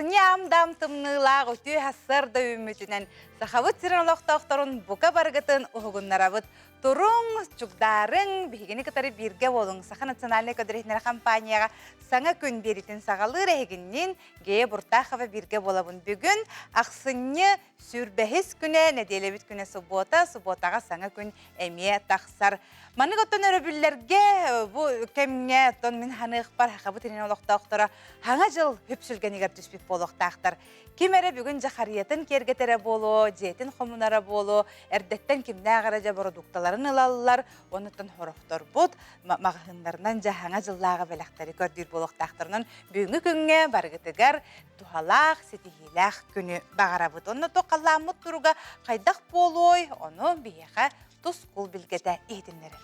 Ахсынньы аам-даам тымныылаах үтүө сарсыарда үүммүтүнэн Сахабыт сирин олохтоохторун бука барыгытын уһугуннарабыт. Туруҥ, чугдаарыҥ, биһигини кытары бииргэ буолуҥ. Саха национальнай көдөрүһүннэрэ компанияҕа саҥа күн биэритин саҕалыыр эһигинниин Гея Буртахова бииргэ буолабын. Бүгүн ахсынньы сүүрбэһис күнэ, нэдиэлэбит күнэ суббота, субботаҕа саҥа күн эмиэ тахсар. Маннык оттон өрөбүллэргэ бу кэмҥэ оттон мин ханыахпар Сахабыт сирин олохтоохторо Хаҥа дьыл үпсүлгэнигэр түспүт буолуохтаахтар. Ким эрэ бүгүн дьэ харыйатын киэргэтэрэ буолуо, дьиэтин хомунара буолуо, эрдэттэн кимнээх эрэ дьэ бородуукталарын ылаллар, онуттан хорохторбут маҕаһыыннарынан дьэ хаҥа дьыллааҕы бэлэхтэри көрдүүр буолуохтаахтарынан бүгүҥҥү күҥҥэ барыгытыгар туһалаах, ситиһиилээх күнү баҕарабыт. Онно туох халлааммыт туруга хайдах буолуой, ону биһиэхэ тускул билгэтэ иһитиннэрэр.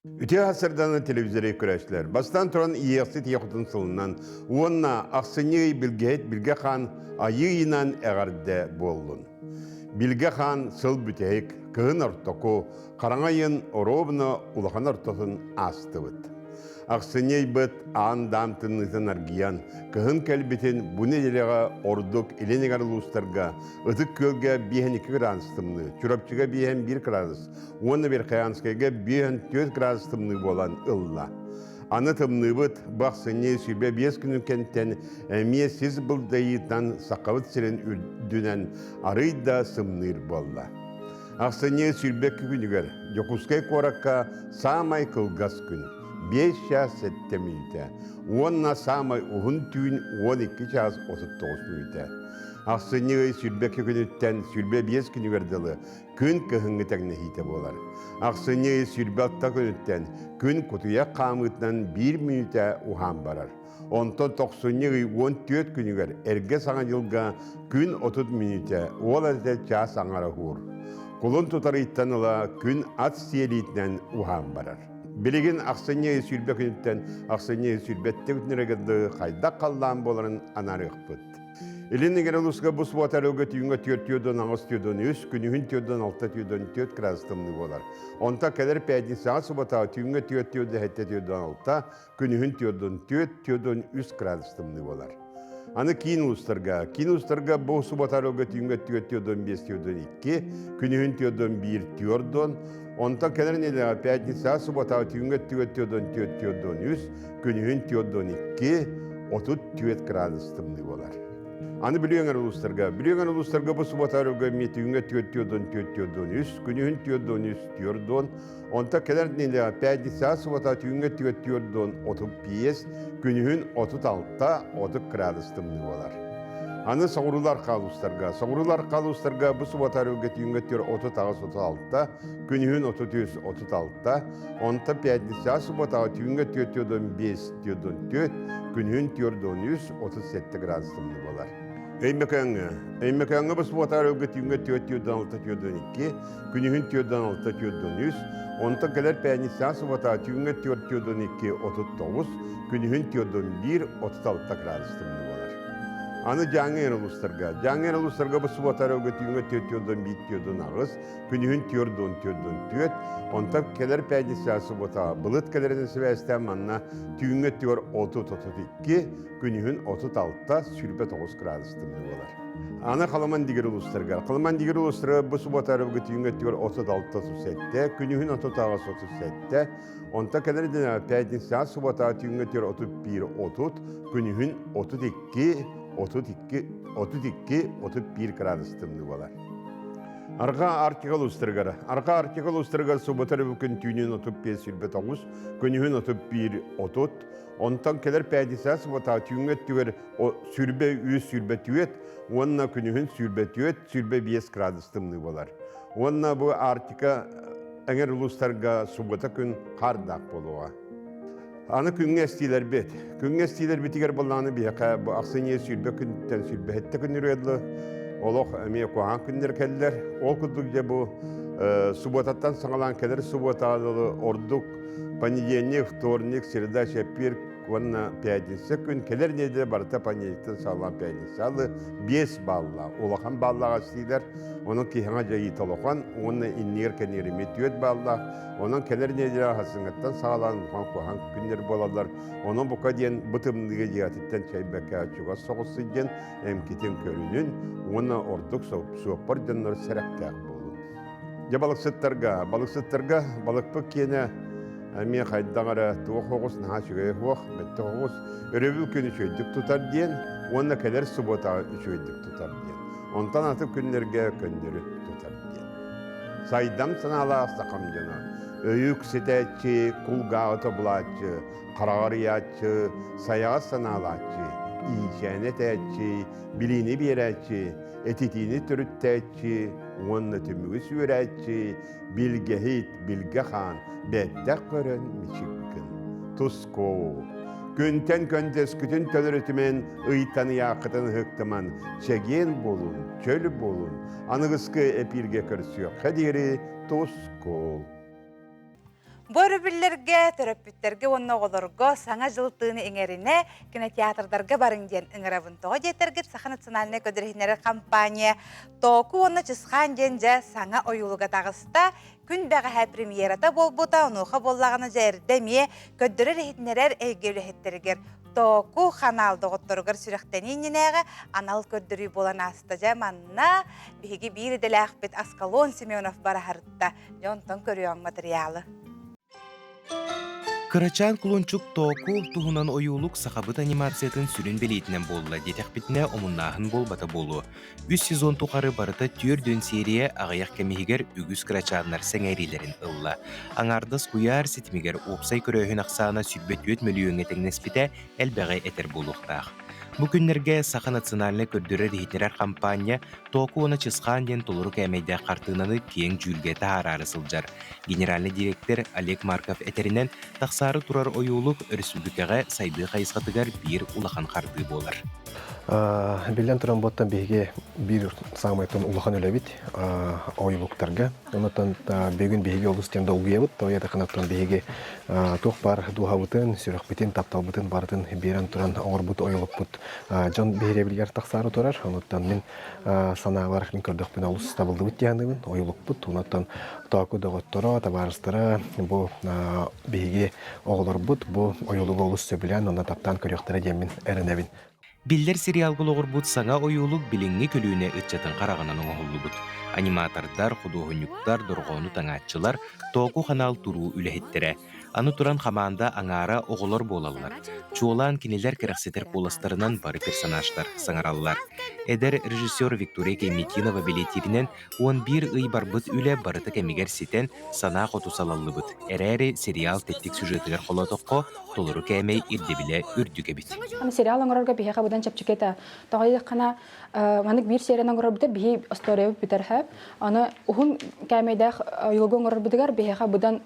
Үтүө сарсыарданы телевизоры көрөөччүлэр. Бастаан туран Иэхсит Ийэ сылынан уонна ахсынньы ый билгэһит Билгэ хаан Айыы ыйынан эҕэрдэ буоллун. Билгэ хаан сыл бүтэһик, кыһын ортоку, хараҥа ыйын оруобуна улахан ортотун аастыбыт. Ахсынньы ыйбыт аан-даам тымныытын аргыйан, кыһын кэлбитин бу нэдиэлэҕэ ордук илин эҥэр улуустарга Ытык Күөлгэ 52 градус тымныы, Чурапчыга 51 градус уонна Верхоянскайга 54 градус тымныы буолан ылла. Аны тымныыбыт бу ахсынньы 25 күнүн кэнтэн эмиэ сис былдайыытынан Сахабыт сирин үрдүнэн арыый да сымныыр буолла. Ахсынньы 22 күнүгэр Дьокуускай куоракка саамай кылгас күн, 5 чаас 7 мүнүүтэ уонна саамай уһун түүн 12 чаас 39 мүнүүтэ. Ахсынньы ый 22 күнүттэн 25 күнүгэр дылы күн кыһыҥҥы тэҥнэһиитэ буолар. Ахсынньы ый 26 күнүттэн күн кутуйах хаамыытынан биир мүнүүтэ уһаан барар. Онтон тохсунньу ый 14 күнүгэр эргэ саҥа дьылга күн 30 мүнүүтэ, уол этэ чаас аҥара уһуур. Кулун тутар ыйтан ыла күн ат сиэлиитинэн уһаан барар. Билигин ахсынньы ый 20 күнүттэн ахсынньы ый 27 күнүгэр дылы хайдах халлаан буоларын анаарыахпыт. Илин Игорь улууска бу субуота өрөгө түүҥҥэ түөрт түөрдөн аҕыс түөрдөн үс, күнүһүн түөрдөн алта түөрдөн түөрт градус тымныы буолар. Онтон кэлэр пятницаҕа субуотаҕа түүҥҥэ түөрт түөрдөн сэттэ түөрдөн алта, күнүһүн түөрдөн түөрт түөрдөн үс градус тымныы буолар. Аны киин улуустарга, киин улуустарга бу субуота өрөгө түүҥҥэ түөрт түөрдөн биэс түөрдөн икки, күнүһүн түөрдөн биир түөрдөн, онтон кэлэр нэдиэлэҕэ пятницаҕа субуотаҕа түүҥҥэ түөрт түөрдөн түөрт түөрдөн үс, күнүһүн түөрдөн икки, 34 градус тымныы буолар. Аны Бүлүү эҥэр улуустарга. Бүлүү эҥэр улуустарга бу субуота өрөгө эмиэ түүҥҥэ 4 4 4 3, күнүһүн 4 3 4, онтон кэлэр нэдиэлэҕэ пятница субуота түүҥҥэ 4 4 35, күнүһүн 36 30 градус тымныы буолар. Аны соҕуруулар хаалустарга. Соҕуруулар хаалустарга бу субуота өрөгө түүҥҥэ 4 38 36, күнүһүн 33 36, онтон пятница субуотаҕа түүҥҥэ 4 5 4 күнүһүн 4 37 градус тымныы буолар. Өймөкөөҥҥө. Өймөкөөҥҥө бу субуота өрөгө түүҥҥэ 4 4 4 2, күнүһүн 4 6 4 3, онтон кэлэр пятница субуота түүҥҥэ 4 4 2 39, күнүһүн 4 1 36 градус тымныы буолар. Аны Дьааҥы эр улуустарга. Дьааҥы эр улуустарга бу субуота өрөгө түүҥҥэ 4 4 1 4 8, күнүһүн 4 4 онтон кэлэр пятница субуота былыт кэлэринэн сибээстээн манна түүҥҥэ өттүгэр 30-32, күнүһүн 36-29 градус тымныы буолар. Аны Халыман дигэр улуустарга. Халыман дигэр улуустарга бу субуота өрөбүлгэ түүҥҥэ өттүгэр 36-37, күнүһүн 38-37, онтон кэлэр пятница субуота түүҥҥэ өттүгэр 31-30, күнүһүн 32, 32, 32, 31 градус тымныы буолар. Арҕаа Арктика улуустарыгар. Арҕаа Арктика улуустарыгар суббота күн түүнүн 35 29, күнүһүн 31 30, онтон кэлэр пятница суббота түүҥҥэ өттүгэр 23 24 уонна күнүһүн 24 25 градус тымныы буолар. Уонна бу Арктика эҥэр улуустарга суббота күн хаардаах буолуоҕа. Аны күҥҥэ эстиилэрбит. Күҥҥэ эстиилэрбитигэр буоллаҕына биһиэхэ бу ахсынньы 20 күнтэн 27 күн үрүөдлү олох эмиэ куһаҕан күннэр кэллэр. Ол курдук дьэ бу субуотаттан саҥалаан кэлэр субуотаҕа дылы ордук понедельник, вторник, среда, чэппиэр. уонна пятница күн кэлэр нэдиэлэ барыта понедельниктан саҕалаан пятницалы 5 баллаах улахан баллаах астыылар онон киһиэхэ дьайыыта улахан уонна иннигэр кэннигэр эмиэ 4 баллаах онон кэлэр нэдиэлэ хасыҥҥыттан саҕалаан улахан куһаҕан күннэр буолаллар онон бука диэн бу тымныыга дьиэҕититтэн чэйбэккэ чугас соҕус сылдьан эмкитин көрүнүн уонна ордук суоппар дьоннор сэрэхтээх буолун. Дьэ балыксыттарга, балыксыттарга балыкпыт киэнэ эмиэ хайдах эрэ туох оҕус наһаа үчүгэй суох, бэттэх оҕус өрөбүл күн үчүгэйдик тутар диэн уонна кэлэр субуотаҕа үчүгэйдик тутар диэн. Онтон атын күннэргэ көннөрү тутар диэн. Сайдам санаалаах сахам дьоно, өйүк ситээччи, кулгааҕы тобулааччы, хараҕар ыйааччы, сайаҕас санаалааччы, иичээни этээччи, билиини биэрээччи, этитиини төрүттээччи уонна түмүгү сүөрээччи, билгэһит, билгэ хаан, бэттэх көрөн мичик гын. Тускоо! Күнтэн көндөскүтүн төлөрүтүмэн, ыйтан ыйааххытын ыһыктыман, чэгиэн буолун, чөл буолун, аныгыскы эпииргэ көрсүөххэ диэри тускул! Бу өрөбүллэргэ, төрөппүттэргэ уонна оҕолорго Саҥа дьыл тыыны иҥэринэ кинотеатрдарга барыҥ диэн ыҥырабын. Тоҕо диэтэргит Саха национальнай көдөрүһүннэрэр компания Тооку уонна Чысхаан диэн дьэ саҥа ойуулуга таҕыста. Күн бэҕэһээ премьерата буолбута, онуоха буоллаҕына дьэ эрдэ эмиэ көрдөрөр-иһитиннэрэр эйгэ үлэһиттэригэр Тооку ханаал доҕотторугар сүрэхтэнии иннинээҕи анал көрдөрүү буолан ааста. Дьэ манна биһиги биир идэлээхпит Аскалон Семенов бараһарытта. Дьэ онтон көрүөҕүҥ матырыйаалы. Кырачаан кулунчук Тооку туһунан ойуулук сахабыт анимациятын сүрүн бэлиэтинэн буолла диэтэхпитинэ омуннааһын буолбата буолуо. Үс сезон тухары барыта түөрт серия аҕыйах кэм иһигэр үгүс кырачааннар сэҥээриилэрин ылла. Аҥаардас куйаар ситимигэр уопсай көрөөһүн ахсаана 24 мөлүйүөҥҥэ тэҥнэспитэ элбэҕи этэр буолуохтаах. Бу күннэргэ Саха национальнай көрдөрөр-иһитиннэрэр хампаанньа Тооку уонна Чысхаан диэн толору кээмэйдээх хартыынаны киэҥ дьүүлгэ таһаараары сылдьар. Генеральнай дириэктэр Олег Марков этэринэн, тахсаары турар ойуулук өрөспүүбүлүкэҕэ сайдыы хайысхатыгар биир улахан хардыы буолар. Биллэн туран, буоттан биһиги биир саамайтан улахан үлэбит ойуулуктарга. Онтон бүгүн биһиги олус диэн долгуйабыт. Тоҕо биһиги туох баар дууһабытын, сүрэхпитин, тапталбытын барытын биэрэн туран оҥорбут ойуулукпут дьон биһирэбилигэр тахсаары турар. Онуттан мин санаабар мин көрдөхпүнэ олус табыллыбыт дии саныыбын. Ойуулукпут. Онуттан Тооку доҕотторо, табаарыстара бу биһиги оҕолорбут бу ойуулугу олус сөбүлээн уонна таптаан көрүөхтэрэ диэммин эрэнэбин. Биллэр сериалга олоҕурбут саҥа ойуулук билиҥҥи көлүөнэ ыччатын хараҕынан оҥоһуллубут. Аниматордар, худуоһунньуктар, дорҕоону таҥааччылар, Тооку ханаал туруу үлэһиттэрэ. Аны туран хамаанда аҥаара оҕолор буолаллар. Чуолаан кинилэр кэрэхсэтэр куоластарынан бары персонажтар саҥараллар. Эдэр режиссер Виктория Кейметинова бэлиэтииринэн, 11 ый барбыт үлэ барыта кэмигэр ситэн, санаа хоту салаллыбыт. Эрээри сериал тэттик сюжетыгар холоотоххо, толору кээмэй ирдэбилэ үрдүк эбит. Сериал оҥорорго биһиэхэ быдан чэпчэки этэ. Тоҕо диэтэххинэ, маннык биир серияны оҥорорбутугар биһи историябыт бүтэр сөп. Аны уһун кээмэйдээх ойуулугу оҥорорбутугар биһиэхэ быдан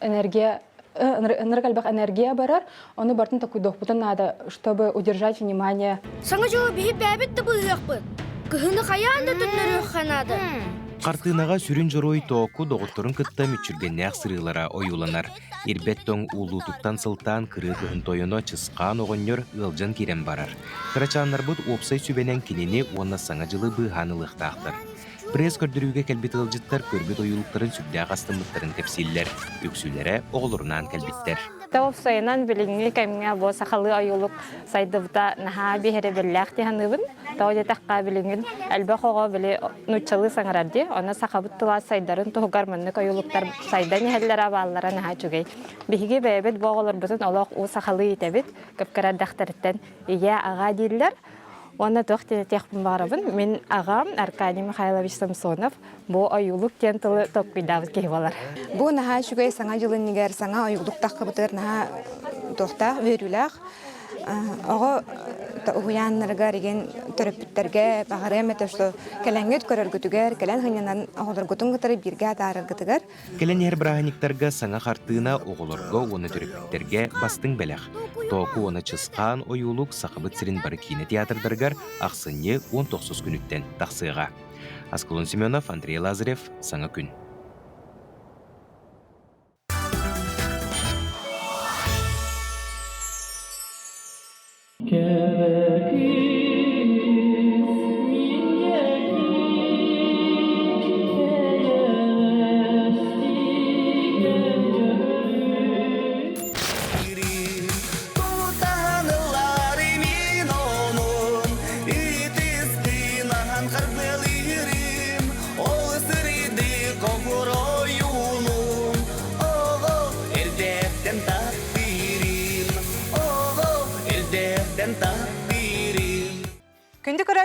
энергия ынырык элбэх энергия барар, ону барытын токуйдуохпутун наада, чтобы удержать внимание. Саҥа дьылы биһи бэйэбит да быыһыахпыт. Кыһыны хайаан да төннөрүөххэ наада. Хартыынаҕа сүрүн дьоруой Тооку доҕотторун кытта мүччүргэннээх сырыылара ойууланар. Ирбэт тоҥ уулуутуттан сылтаан кырыы кыһын тойоно Чысхаан оҕонньор ыалдьан киирэн барар. Кырачааннарбыт уопсай сүбэнэн кинини уонна Саҥа дьылы быыһаан ылыахтаахтар. Пресс-көрдөрүүгэ кэлбит ыалдьыттар көрбүт ойуулуктарын сүрдээх астыммыттарын кэпсииллэр. Үксүлэрэ оҕолорунаан кэлбиттэр. Уопсайынан билиҥҥи кэмҥэ бу сахалыы ойуулук сайдыбыта наһаа биһирэбиллээх дии саныыбын. Тоҕо диэтэххэ билиҥҥин элбэх оҕо били нууччалыы саҥарар дии. Онно сахабыт тыла сайдарын туһугар маннык ойуулуктар сайдан иһэллэрэ бааллара наһаа үчүгэй. Биһиги бэйэбит бу оҕолорбутун олох уу сахалыы иитэбит. Кып-кыра эрдэхтэриттэн ийэ, аҕа дииллэр. Уонна туох диэн этиэхпин баҕарабын, мин аҕам Аркадий Михайлович Самсонов бу ойуулук диэн тылы толкуйдаабыт киһи буолар. Бу наһаа үчүгэй саҥа дьыл иннигэр саҥа ойуулук таххыбытыгар наһаа туохтаах, үөрүүлээх. Оҕо уһуйааннарыгар игин төрөппүттэргэ баҕарыам этэ, что кэлэҥҥит көрөргүтүгэр, кэлэн сынньанан оҕолоргутун кытары бииргэ атаараргытыгар. Кэлэн иһэр бырааһынньыктарга саҥа хартыына оҕолорго уонна төрөппүттэргэ бастыҥ бэлэх. Тооку уонна Чысхаан ойуулук Сахабыт сирин бары киинэ театрдарыгар ахсынньы 19 күнүттэн тахсыаҕа. Аскалон Семенов, Андрей Лазарев, Саҥа күн.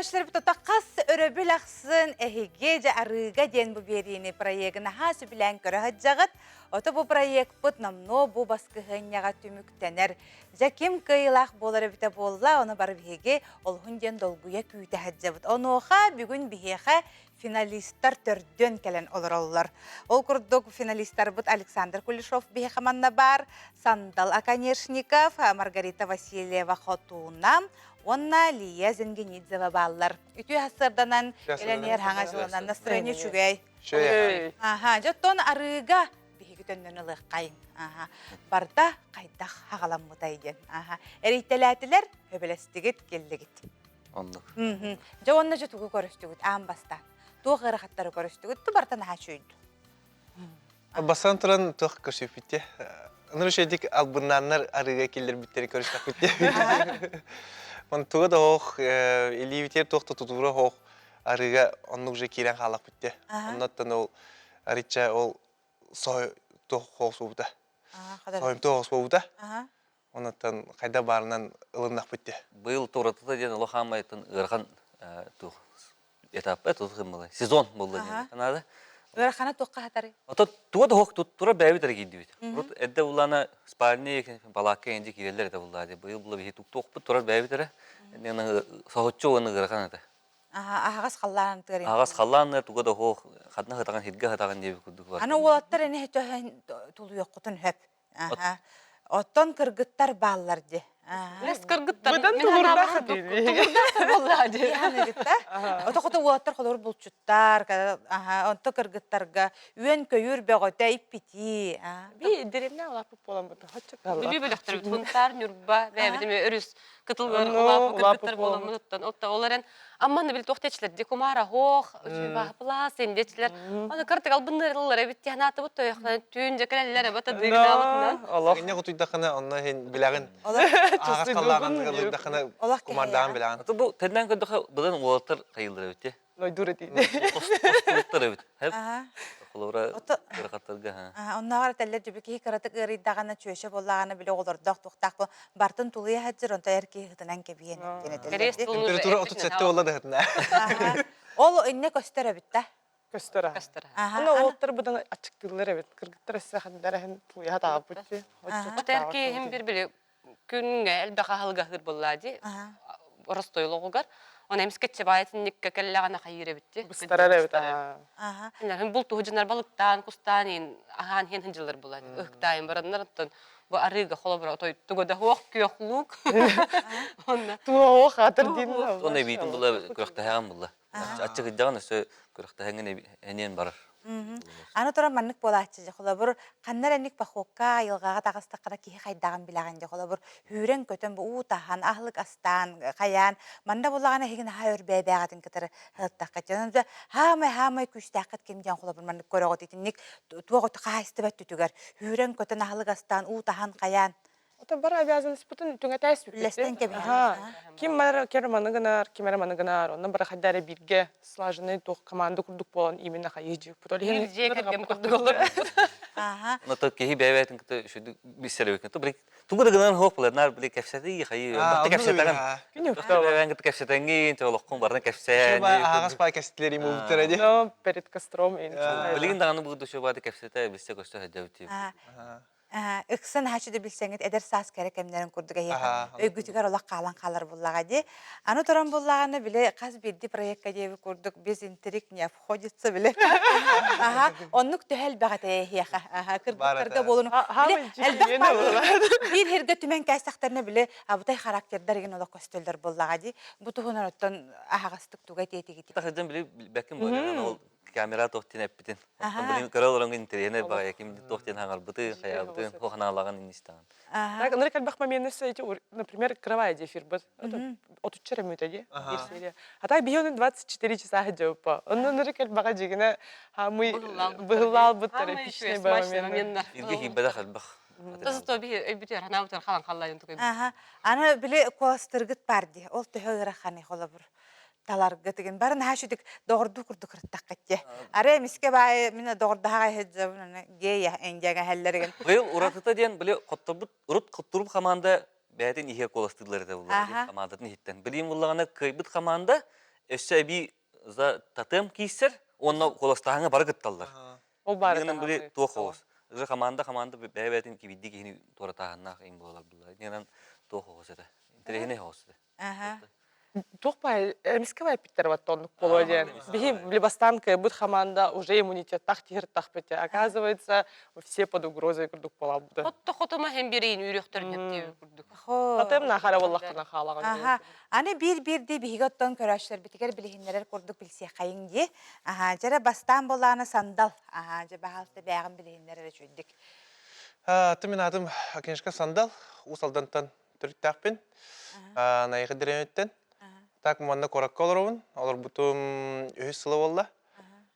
көрөөччүлэрбит ото хас өрөбүл ахсын эһиги дьэ арыыга диэн бу биэриини проегын аһаа сөбүлээн көрө сылдьаҕыт. Ото бу проекпыт номнуо бу баскыһыанньаҕа түмүктэнэр. Дьэ ким кыайыылаах буолар эбитэ буолла, ону бары биһиги олуһун диэн долгуйа күүтэ сылдьабыт. Онуоха бүгүн биһиэхэ финалистар төрдүөн кэлэн олороллор. Ол курдук финалистарбыт Александр Кулешов биһиэхэ манна баар, Сандал Оконешников, Маргарита Васильева Хотууна уонна Лия Зенгенидзева бааллар. Үтүө сарсыарданан кэлэн иһэр хаҥа дьылынан настроение үчүгэй. Аха, дьоттон арыыга биһиги төннөн ылыаххайыҥ. Аха, барда хайдах хаҕаламмытай диэн. Аха, эрийтэлээтилэр, хөбөлөстүгүт, кэллигит. Оннук. Дьэ уонна дьэ тугу көрүстүгүт аан бастаан? Туох ыарахаттары көрүстүгүт? Ту барта наһаа үчүгүйдү. Бастан туран туох көрсүппүттэ. Ыныр үчүгэйдик албыннааннар арыыга киллэрбиттэрин көрүстэхпиттэ. Мон туга да оох илиибитигэр туох да тутуура оох арыыга оннук же киирэн хаалахпыттэ. Оннуттан ол арычча ол сой туох хоосубута. Сойум туох хоосубута. Онуттан хайда баарынан ылыннахпыт дии. Быйыл туоратыта диэн олох хаамайтын ыарахан туох этап туох сезон буолла диэн наада. Ыарахана туохха хатары? Ото туга да хоох тура бэйэбит эрэ киирдибит. Урут эрдэ буллаана спальня балаакка энди киирэллэр этэ буллаа дии. Быйыл була биһи туохпут турар бэйэбит эрэ. Соһуччу уонна ыарахан этэ. Аһаҕас халлаан тыар. Аһаҕас халлаан туга да хоох хатна хатаҕын хиргэ хатаҕын диэбит курдук бар. Аны уолаттар эни тулуйуоххутун хөп. Аха. Оттон кыргыттар бааллар дии. Лес кыргыттар. Быдан тулурдаах Тулурдаах буоллаа дии. Аныгытта. Ото хото уолаттар холор булчуттар, аха, онто кыргыттарга үөн-көйүүр бөҕөтө иппитии. Би деревня улааппыт буолан бу хоччо Бүлүү бөлөхтөрбүт Хунтаар, Ньурба, бэйэбит эмиэ өрүс кытылгар улааппыт кыргыттар буоламмыт оттон ол эрэн Амманы били туох диэчилэр ди кумаара хоох плас индиэчилэр аны кыртык албыннырыллар эбит тиһанаатыбыт тойохлан түүн дьэ кэлэллэр эбэ тадыгынаабытынан Олох инне кутуйдахына онно иһин билэҕин ааҕас халлаанан ылыйдахына кумардаан билэҕин Аты бу тэннэн көрдөхө быдан уолаттар хайыллар эбит те Нойдур этии. Тостуктар эбит. Холобура ырахаттарга. Оннооҕор этэллэр дьүбү киһи кыратык ыарыйдаҕына чүөчэ буоллаҕына били оҕолордоох туохтаах бу бартын тулуйа сылдьар онто эр киһи ытынан кэбиэн диэн этэллэр. Температура 37 буолла да ытына. Ол инне көстөр эбит да. Көстөр. Көстөр. Аны уолаттар быдан аччыктыыллар эбит. Кыргыттар өссө хандар эһин тулуйа таабыт. Эр киһим бир били күҥҥэ элбэх аһылыгаһыыр буоллаа дии оростойлоҕугар оны эмискэ баайытынникка кэллэҕинэ хайыыр эбит дии быстарар эбит аа бул туһу дьоннор балыктаан кустаан иин аһаан иһэн сылдьыллар була ыһыктаайын бараннар оттон бу арыыга холобура отой туга да хуох күөх луук онно туох атыр диин Онно эбиитин була күрэхтэһэҕин булла Аччыгыйдаҕын өссө күрэхтэһэҥҥин эниэн барар. Аны туран маннык буолааччы дьэ холобур ханна эрэ инник похуокка айылҕаҕа таҕыстаххына киһи хайдаҕын билэҕин дьэ холобур үүрэн-көтөн бу уу таһан аһылык астаан хайаан манна буллаҕына эһиги наһаа өр бэйбээҕитин кытары сырыттаххыт дьэ онон хаамай хаамай күүстээххит ким диэн холобур маннык көрөҕүт итинник туох хаһаайыстыба өттүтүгэр үүрэн-көтөн аһылык астаан уу таһан хайаан Это бары обязанностьпытын түҥэтээс Үллэстэн кэбиһэн. Ким эрэ ким маны гынар, ким эрэ маны гынар. Онно бары хайда эрэ бииргэ слаженный туох команда курдук буолан именно хайыы дьиэппит. Ол иһин дьиэ кэргэн курдук олор. Аха. Но то киһи бэйэ-бэйэтин кытта сүдү билсэр эбит. Били тугу да гынан хуох булар, наар били кэпсэтии хайыы. Бахта кэпсэтэҕин. Бэйэҥ кытта кэпсэтэҥҥин, олоххун барытын кэпсээн. Аһаҕас паа кэстилэр имубуттара ди. Но перед костром. Билигин даҕаны бу душевады кэпсэтэ билсэ көстө сылдьабыт. Ыкса наһаа да билсэҥҥит эдэр саас кэрэ кэмнэрин курдук эһиэхэ өйгүтүгэр олох хаалан хаалар буллаҕа дии. Аны туран буллаҕына били хас биирдии проекка диэбит курдук без интриг не обходится били. Аха, оннук төһө элбэх этэ эһиэхэ. Аха, кыргыттарга буолуну. Били элбэх биир сиргэ түмэн кээстэхтэринэ били абытай характердар игин олох көстөллөр буллаҕа дии. Бу туһунан оттон аһаҕастык туга этиэтигит. Тахыдьан били бэккин буолан ол камера туох диэн эппитин. Билин көрө олорон интэриэһинэй баҕайы ким туох диэн хаҥарбытын, хайаабытын, туох анаалаҕын иннистаҕын. Так, ынырык элбэх моменты эти, например, кровать эфирбыт. Отучча эрэ мүнүүтэ дии, биир серия. А так биһи оны 24 часа сылдьыбыппа. Онно ынырык элбэҕэ дьигинэ хаамый быһыллаалбыттар эпичный момент. Илгэ киирбэтэх элбэх. Зато биһи өйбүтүгэр ханаабытыгар халан халлайын тугай. Аны били куоластыргыт бар дии. Ол төһө ыараханый холобур. таларгытыгын бары наһаа үчүгдүк доҕордуу курдук кырыттаххыт дии. Арай эмискэ баайы мин доҕордоһоҕой сылдьабын аны гея эндиэҥэһэллэригин. Быйыл уратыта диэн били хотторбут урут хотторбут хамаанда бэйэтин иһигэр куоластыыллар этэ буллаҕа хамаандатын иһиттэн. Билигин буллаҕына кыайбыт хамаанда Өссө эбии за татым кииссэр уонна куоластааһыҥҥа бары кытталлар. Ол баары Иннинэн били туох оҕус. Уже команда команда бэйэ-бэйэтин кибидди киһини туоратааһыннаах им буолар булла. Иннинэн туох оҕус этэ. Интэриэһинэй оҕус этэ. Аха. Туох баай эмискэ баайпиттар вот оннук буолуо диэн. Биһи били бастаан кыайбыт команда уже иммунитеттах тиһиртахпыт. Оказывается, все под угрозой курдук буолалбыта. Хотто хотома һэн биэрейин үүрүөхтөрүн хэптиэбит курдук. Татым нахара буоллаххына хаалаҕын. Аха. Аны биир-биирдии биһиги оттон көрөөччүлэрбитигэр билиһиннэрэр курдук билсиэххэйиҥ дии. Аха, дьэрэ бастаан буолаана сандал. Аха, дьэ баһаалта бээҕин билиһиннэрэр үчүгдүк. Ты мин атым Акиншка Сандал, Уус Алдантан төрүттээхпин. Найахы дэриэбиттэн. Так манна куоракка олоробун. Олорбутум үһүс сыла буолла.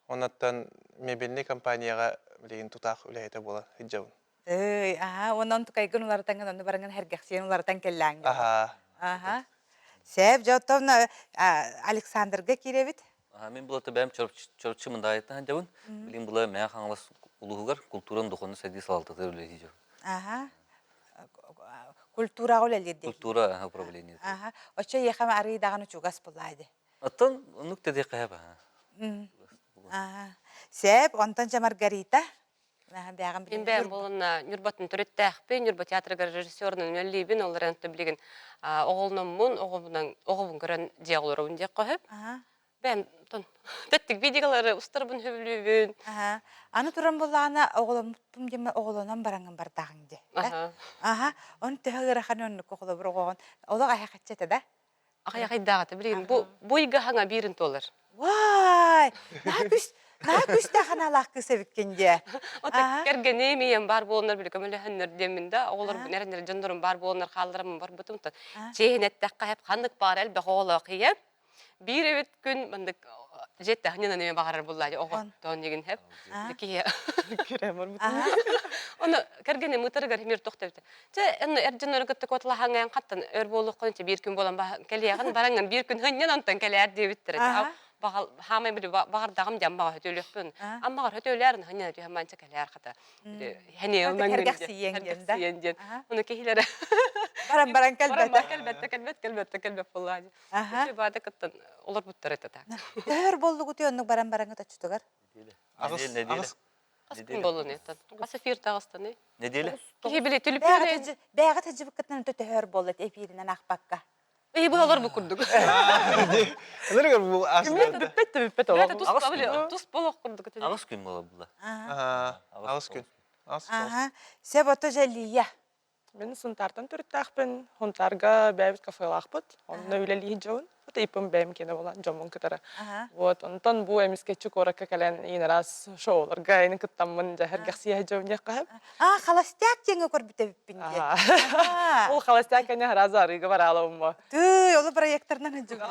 Оннуттан мебельный компанияҕа билигин тутаах үлэһитэ буола сылдьабын. Ый, аха, онон тукайгын уларытаҥҥын онно бараҥҥын һэргэхсийэн уларытан кэллээҥ дьон. Аха. Аха. Сээп, дьэ оттон Александрга киирэбит. Мин булата бэйэм Чурапчы Мындаайыттан сылдьабын. Билигин була Мэҥэ Хаҥалас улууһугар култууран духовнай сайдыы салалтатыгар үлэлии дьон. Аха. Культураҕа үлэлиир дии. Культура управлениета. Аха. Оччо ийэхэм арыый даҕаны чугас буллаа дии. Оттон оннук да диэххэ сөп аха. Аха. Сээп, онтон дьэ Маргарита. Бэҕэм Мин бэйэм буоланна Ньурбатын төрүттээхпин, Ньурба театрыгар режиссерунан үлэлиибин, ол эрэн билигин оҕолономмун, оҕобунан оҕобун көрөн дьиэ олоробун диэххэ сөп. Бэйэм тон тэттик видеолары устарбын сөбүлүүбүн. Аны туран буллаҕына оҕоломмуппун диэмэ оҕолонон бараҥын бардаҕыҥ дии. Аха, он төһө ыарахан оннук холобур оҕоҕун олох айахаччы этэ да? Аҕыйах билигин бу бу ыйга хаҥа биирин туолар. Вай! Наһаа күс наһаа күстээх аналаах кыыс эбиккин дии. Ото кэргэним ийэм баар буоланнар били көмөлөһөннөр диэммин да оҕолорбун эрэннэр дьоннорум баар буоланнар хааллараммын барбытым та чиэһин эттэххэ хэп ханнык баар элбэх оҕолоох ийэм биир эбит күн маннык дьиэттэхинэн эмиэ баҕарар буллаа оҕоттоон игин хэп киһи Ону кэргэним ытарыгар химир тохтобута Чэ, онно эр дьоннору кытта куоталаһаҥҥын хаттан өр буолуоххун чэ биир күн буолан кэлиэҕин бараҥҥын биир күн хынньан онтон кэлээр диэбиттэрэ. Баҕал хаамай били баҕардаҕым диэн аммаҕа хөтөлүөхпүн. Аммаҕар хөтөлөөрүн хынньана түһэн манча кэлээр хата. Хэниэл Хэргэхсийэн диэн. Ону киһилэрэ баран баран кэлбэтэ. Кэлбэтэ, кэлбэт, кэлбэтэ, кэлбэт буоллаа. Үчү баада кыттан олорбуттар этэ так. Төһөр боллугутуй оннук баран бараҥҥыт оччотугар? Аҕыс Хас күн буоллун еттан? Хас эфир таҕыстаны? Неделя. Киһи били түлүпүнэн Бээҕи тыдьыбыккытынан төһөр буолла эфиринэн аахпакка. Ый быһалар бу курдук. Ынырыгар бу астарда. Бүппэт да бүппэт олох. Тус болох курдук. Аҕыс күн буола була. Аҕыс күн. Аха. Сөп ото Жалия. Мин Сунтаартан төрүттээхпин. Сунтаарга бэйэбит кафелаахпыт. Онно үлэлии дьон. Тыйпын бэйэм киэнэ буолан дьоммун кытары. Вот, онтон бу эмискэччи куоракка кэлэн иин араас шоуларга ини кыттаммын дьэ сэргэхсийэ дьон диэххэ А, холостяк диэҥҥэ көрбүт эбиппин диэн. Ол холостяк кэннэ сразу арыыга бараалабымма. Тыый, олу проекторынан сылдьыбыт.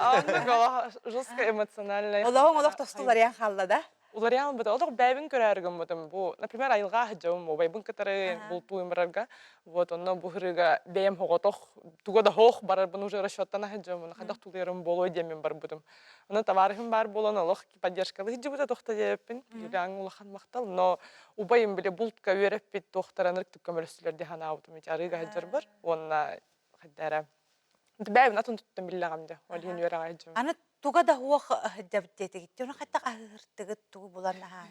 Жестко эмоциональный. Олоҕуҥ олох тосту уларыйан хаалла да? Уларыйан быта олох бэйэбин көрөөрү гыммытым. Бу, например, айылҕа сылдьабым, убайбын кытары бултуйум барарга. Вот, онно бу ырыга бэйэм оҕотох, туга да хоох барарбын уже расчеттан сылдьабым, хайдах тулуйарым буолуой диэммин барбытым. Онно товарыһым баар буолан олох поддержкалыы сылдьыбыта туохта диэбиппин. Юлиаҥҥа улахан махтал, но убайым били бултка үөрэппит туохтаран ырыктык көмөлөстүлэр дии санаабытым ити арыыга сылдьарбар уонна хайдара Бэйэбин атын туттан биллэҕим дьэ, ол иһин үөрэҕэ сылдьабын. Аны туга да суох сылдьабыт диэтигит. Ону хайдах аһыыртыгыт тугу булан аһаан.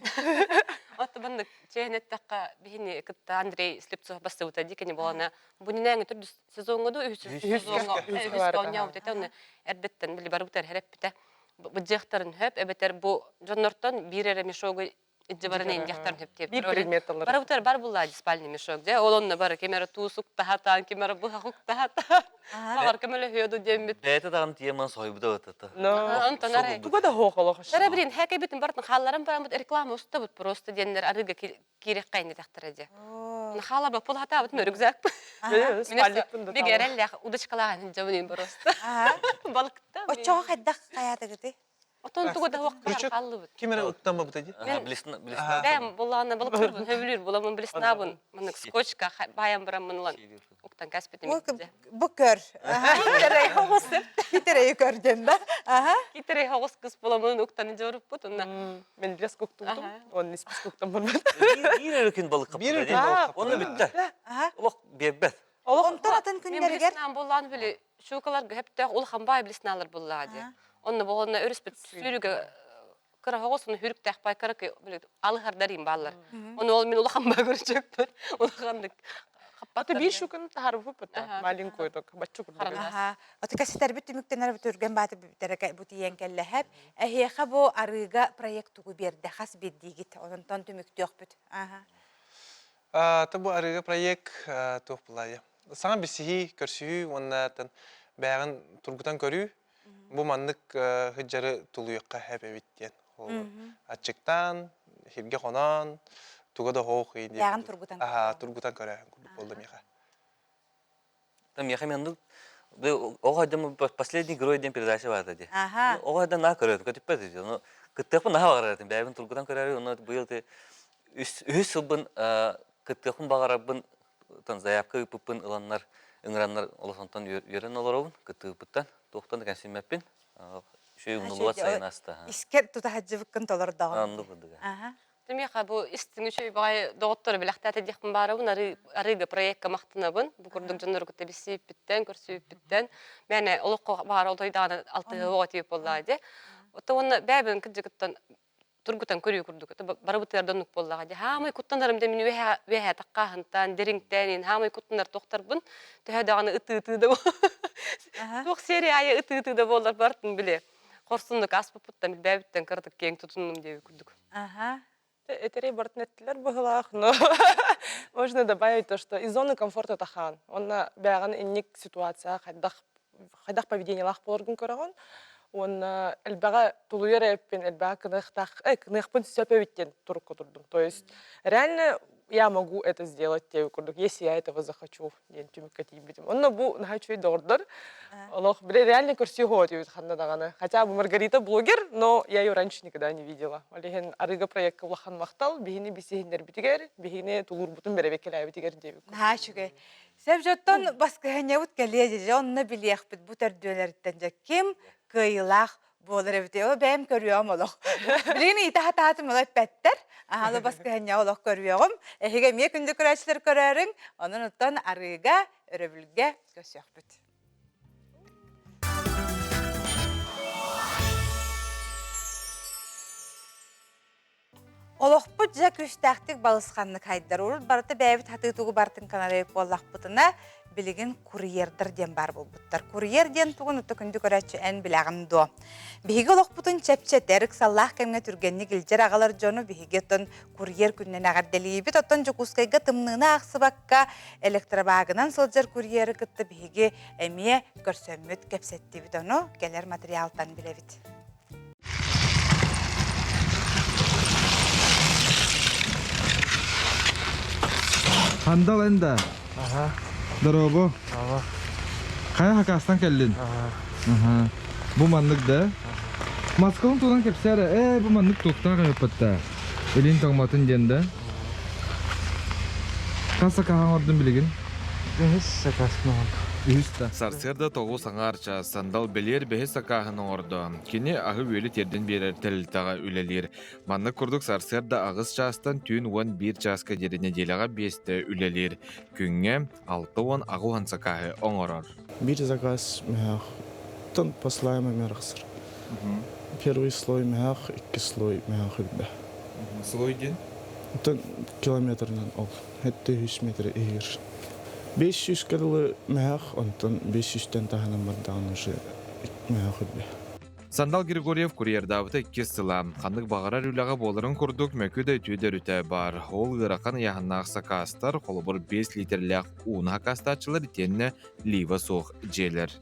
Отто маннык чээн эттэххэ биһини кытта Андрей Слепцов бастыбыта дии кини буолана бу нинээҥи төрдүс сезоҥҥа дуу үһүс сезоҥҥа үһүскэ оонньообут этэ онно эрдэттэн били барыбытар хэрэппитэ быдьыахтарын хөп эбэтэр бу дьоннортон биир эрэ мешогу Итди бары нэйдиэхтэрин хөп Биир предмет алар. Барыбытар бар булла спальный мешок дьэ ол онно бары ким эрэ туус уктаһатаан ким эрэ быһах уктаһатаан баҕар көмөлөһүө диэммит Бэйэтэ даҕаны тиэмэн соһуйбута бытата. Онтон арай Туга да хоох олох. Сара билин хэкэбитин бартын хаалларан бараммыт реклама устабыт просто диэннэр арыыга киирэххэ иннетэхтэрэ дьэ. Хаалаба пул хатаабыт рюкзак. Биг эрэллээх удочкалаах дьабын просто. Балыкта. Оччоҕо хайдах хайаатыгытый? Отон тугу да хуохтаан хааллыбыт. Ким эрэ ыттаммабыта дии? Блесна, блесна. Бэм булаана балыктырбын хөбүлүүр буламын блеснабын. Маннык скотчка баайан бараммын ылан уктан кэспитим. Бу көр. Китерей хоҕус. Китерей көр диэн да. Китерей хоҕус кыс буламын уктан дьоруппут онна. Мен блеск уктубутум. Он исписк уктан барбат. Биир эрэ күн балык Биир эрэ күн балык Онно бүттэ. Олох биэрбэт. Онтон атын күннэригэр Мен булаан били. Щукаларга хөптөөх улахан баай блесналар буллаа дии. Онно буолна өрүспүт сүүрүгэ кыра оҕус ону хүрүктээх баай кыра алыһардар бааллар. Ону ол мин улахан баа көрүчөкпүн. Улаханнык Аты биир щуканы таһарбыппыт маленькую только бачча курдук. Аха. Оты кэситэрбит түмүктэнэр бу түргэн бааты бүтэрэ бу тиийэн кэллэһэп. Эһиэхэ бу арыыга проект тугу биэрдэ хас биирдиигит. Онтон түмүктүөхпүт. Аха. Та бу арыыга проект туох булаайа. Саҥа билсиһии, көрсүһүү уонна бэйэҕин тургутан көрүү. Бу маннык сыдьары тулуйуохха сөп эбит диэн. Аччыктаан, сиргэ хоноон, туга да хоох диэн. Бэйэҕин тургутан. Аха, тургутан көрөөһүн курдук буолла миэхэ. Миэхэ маннык оҕо последний герой диэн передача баата дии. Оҕо хайдан наһаа көрөтүм, көтүппэт дии. Ону кыттыахпын наһаа баҕарар этим. Бэйэбин тургутан көрөөрү, ону быйыл үһүс сылбын кыттыахпын баҕарарбын заявка ыыппыппын ыланнар, ыҥыраннар олохтон үөрэн олоробун, кыттыыппыттан, туохтан да кэмсиммэппин. Үчүгэй умнуллубат сайын ааста. Искер тутаһадьыбыккын толордоҕун. Оннук курдук. Миэхэ бу истиҥ үчүгэй баҕайы доҕоттору бэлэхтээтэ диэхпин баарабын, арыыга проекка махтанабын. Бу курдук дьоннору кытта билсибиппиттэн, көрсүбүппүттэн. Мээнэ олоххо баара олойдаҕына алтыһыы оҕо тиийип буоллаҕа дии. Оттон уонна бэйэбин кырдьыгыттан тургутан көрүү курдук. Барыбытыгар да оннук буоллаҕа дии. Хаамай куттанарым да мин үөһээ таххааһынтан, дириҥтэн, хаамай куттанар тохтарбын. Төһө даҕаны ытыы-ытыы да туох серия аайы ытыы-ытыы да буоллар бартын били. Хорсуннук аспыппыттан, билбээбиттэн кыратык киэҥ тутуннум диэбит курдук. Ага. Этерей бартын эттилер быһылаах, но можно добавить то, что из зоны комфорта тахан. Онна бэҕэн инник ситуация хайдах хайдах поведениелаах буоларгын көрөҕүн. Уонна элбэҕэ тулуйар эппин, элбэҕэ кыныахтаах, кыныахпын сөп эбит диэн турукка турдум. То есть реально я могу это сделать диэбит курдук, если я этого захочу диэн түмүккэ тиийбитим. Онно бу наһаа үчүгэй доҕордор. Олох реально көрсүү хоот ханна даҕаны. Хотя бы Маргарита блогер, но я ее раньше никогда не видела. Ол иһин арыыга проекка улахан махтал, биһини бисиһиннэрбитигэр, биһини тулуурбутун бэрэбиэккэлээбитигэр диэбит. Наһаа үчүгэй. Сөп дьоттон баскыһынньабыт кэлиэ дьэ онно билиэхпит бу төрдүөлэриттэн дьэ ким кыайыылаах буолар эбит. Ол бэйэм көрүөҕүм олох. Билигин ыйыта сатаатым олох эппэттэр. Аһалы баскыһынньа олох көрүөҕүм. Эһиги эмиэ күндү көрөөччүлэр көрөөрүҥ. Онон оттон арыыга, өрөбүлгэ көрсүөхпүт. Олохпут дьэ күүстээхтик балысханнык хайдар. Урут барыта бэйэбит хатыы тугу барытын канарайык буоллахпытына, билигин курьердар диэн баар буолбуттар. Курьер диэн тугун утта күндү көрөөччү эн билэҕин дуо? Биһиги олохпутун чэпчэтэр, ыксаллаах кэмҥэ түргэнник илдьэр аҕалар дьону биһиги оттон курьер күнүнэн эҕэрдэлиибит. Оттон Дьокуускайга тымныыны аахсыбакка электробагынан сылдьар курьеры кытта биһиги эмиэ көрсөммүт, кэпсэттибит. Ону кэлэр материалтан билэбит. Хандал эн да? Аха. Дорообо. Ага. Хайа хакастан кэллин? Ага. Бу маннык да? Москваны туһунан кэпсээ эрэ. Ээ, бу маннык туохтаах эбиппит Илин тоҥмотун диэн да? Хас сакааһын оҥордун билигин? Үһүс сакаасын оҥордум. Үһүс да. Сарсыарда тоҕус аҥаар чаас Сандал бэлиэр бэһис сакааһын оҥордо. Кини аһы-үөлү тиэрдэн биэрэр тэрилтэҕэ үлэлиир. Маннык курдук сарсыарда аҕыс чаастан түүн 11 чааска диэри нэдиэлэҕэ биэстэ үлэлиир. Күҥҥэ 68 сакааһы оҥорор. Биир заказ мөһөөх. Тон послаем арахсар. Первый слой мөһөөх, икки слой мөһөөх үрдэ. Слой диэн? Тон километрынан ол. Хэттэ үс метр иһигэр. 500 дылы мөһөөх, онтон 500-тэн таһынан бардаҕын уже мөһөөх үрдэ. Сандал Григорьев курьердаабыта иккис сыла. Ханнык баҕарар үлэҕэ буоларын курдук мөкү да үтүө да өрүтэ баар. Ол ыарахан ыйааһыннаах сакаастар, холобур 5 литрэлээх ууну сакаастааччылар итиэннэ лива суох дьиэлэр.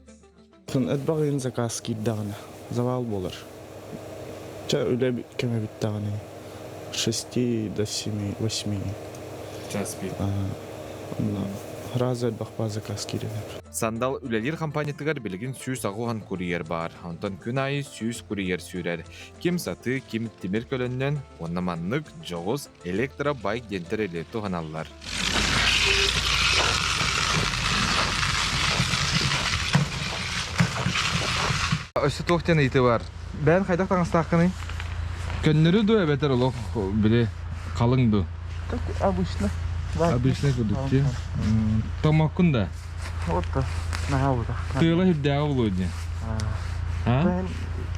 Элбэх заказ киирдэҕинэ завал буолар. Чэ үлэ кэмэ бүттэҕинэ шести до семи, восьми. Час пик. Раза элбэх баа заказ киирэр. Сандал үлэлиир компаниятыгар билигин 180 курьер баар. Онтон күн аайы 100 курьер сүүрэр. Ким сатыы, ким тимир көлөннөн уонна маннык дьоҕус электробайк диэн тэрили туһаналлар. Өссө туох диэн ыйытыы бар? Бэйэн хайдах таҥастааххыный? Көннөрү дуу эбэтэр олох били халыҥ дуу? Как обычно. Обычный курдук дии. Томмоккун да? Вот так. Наһаа бута. Тыала үрдээҕи булуо диэн. А?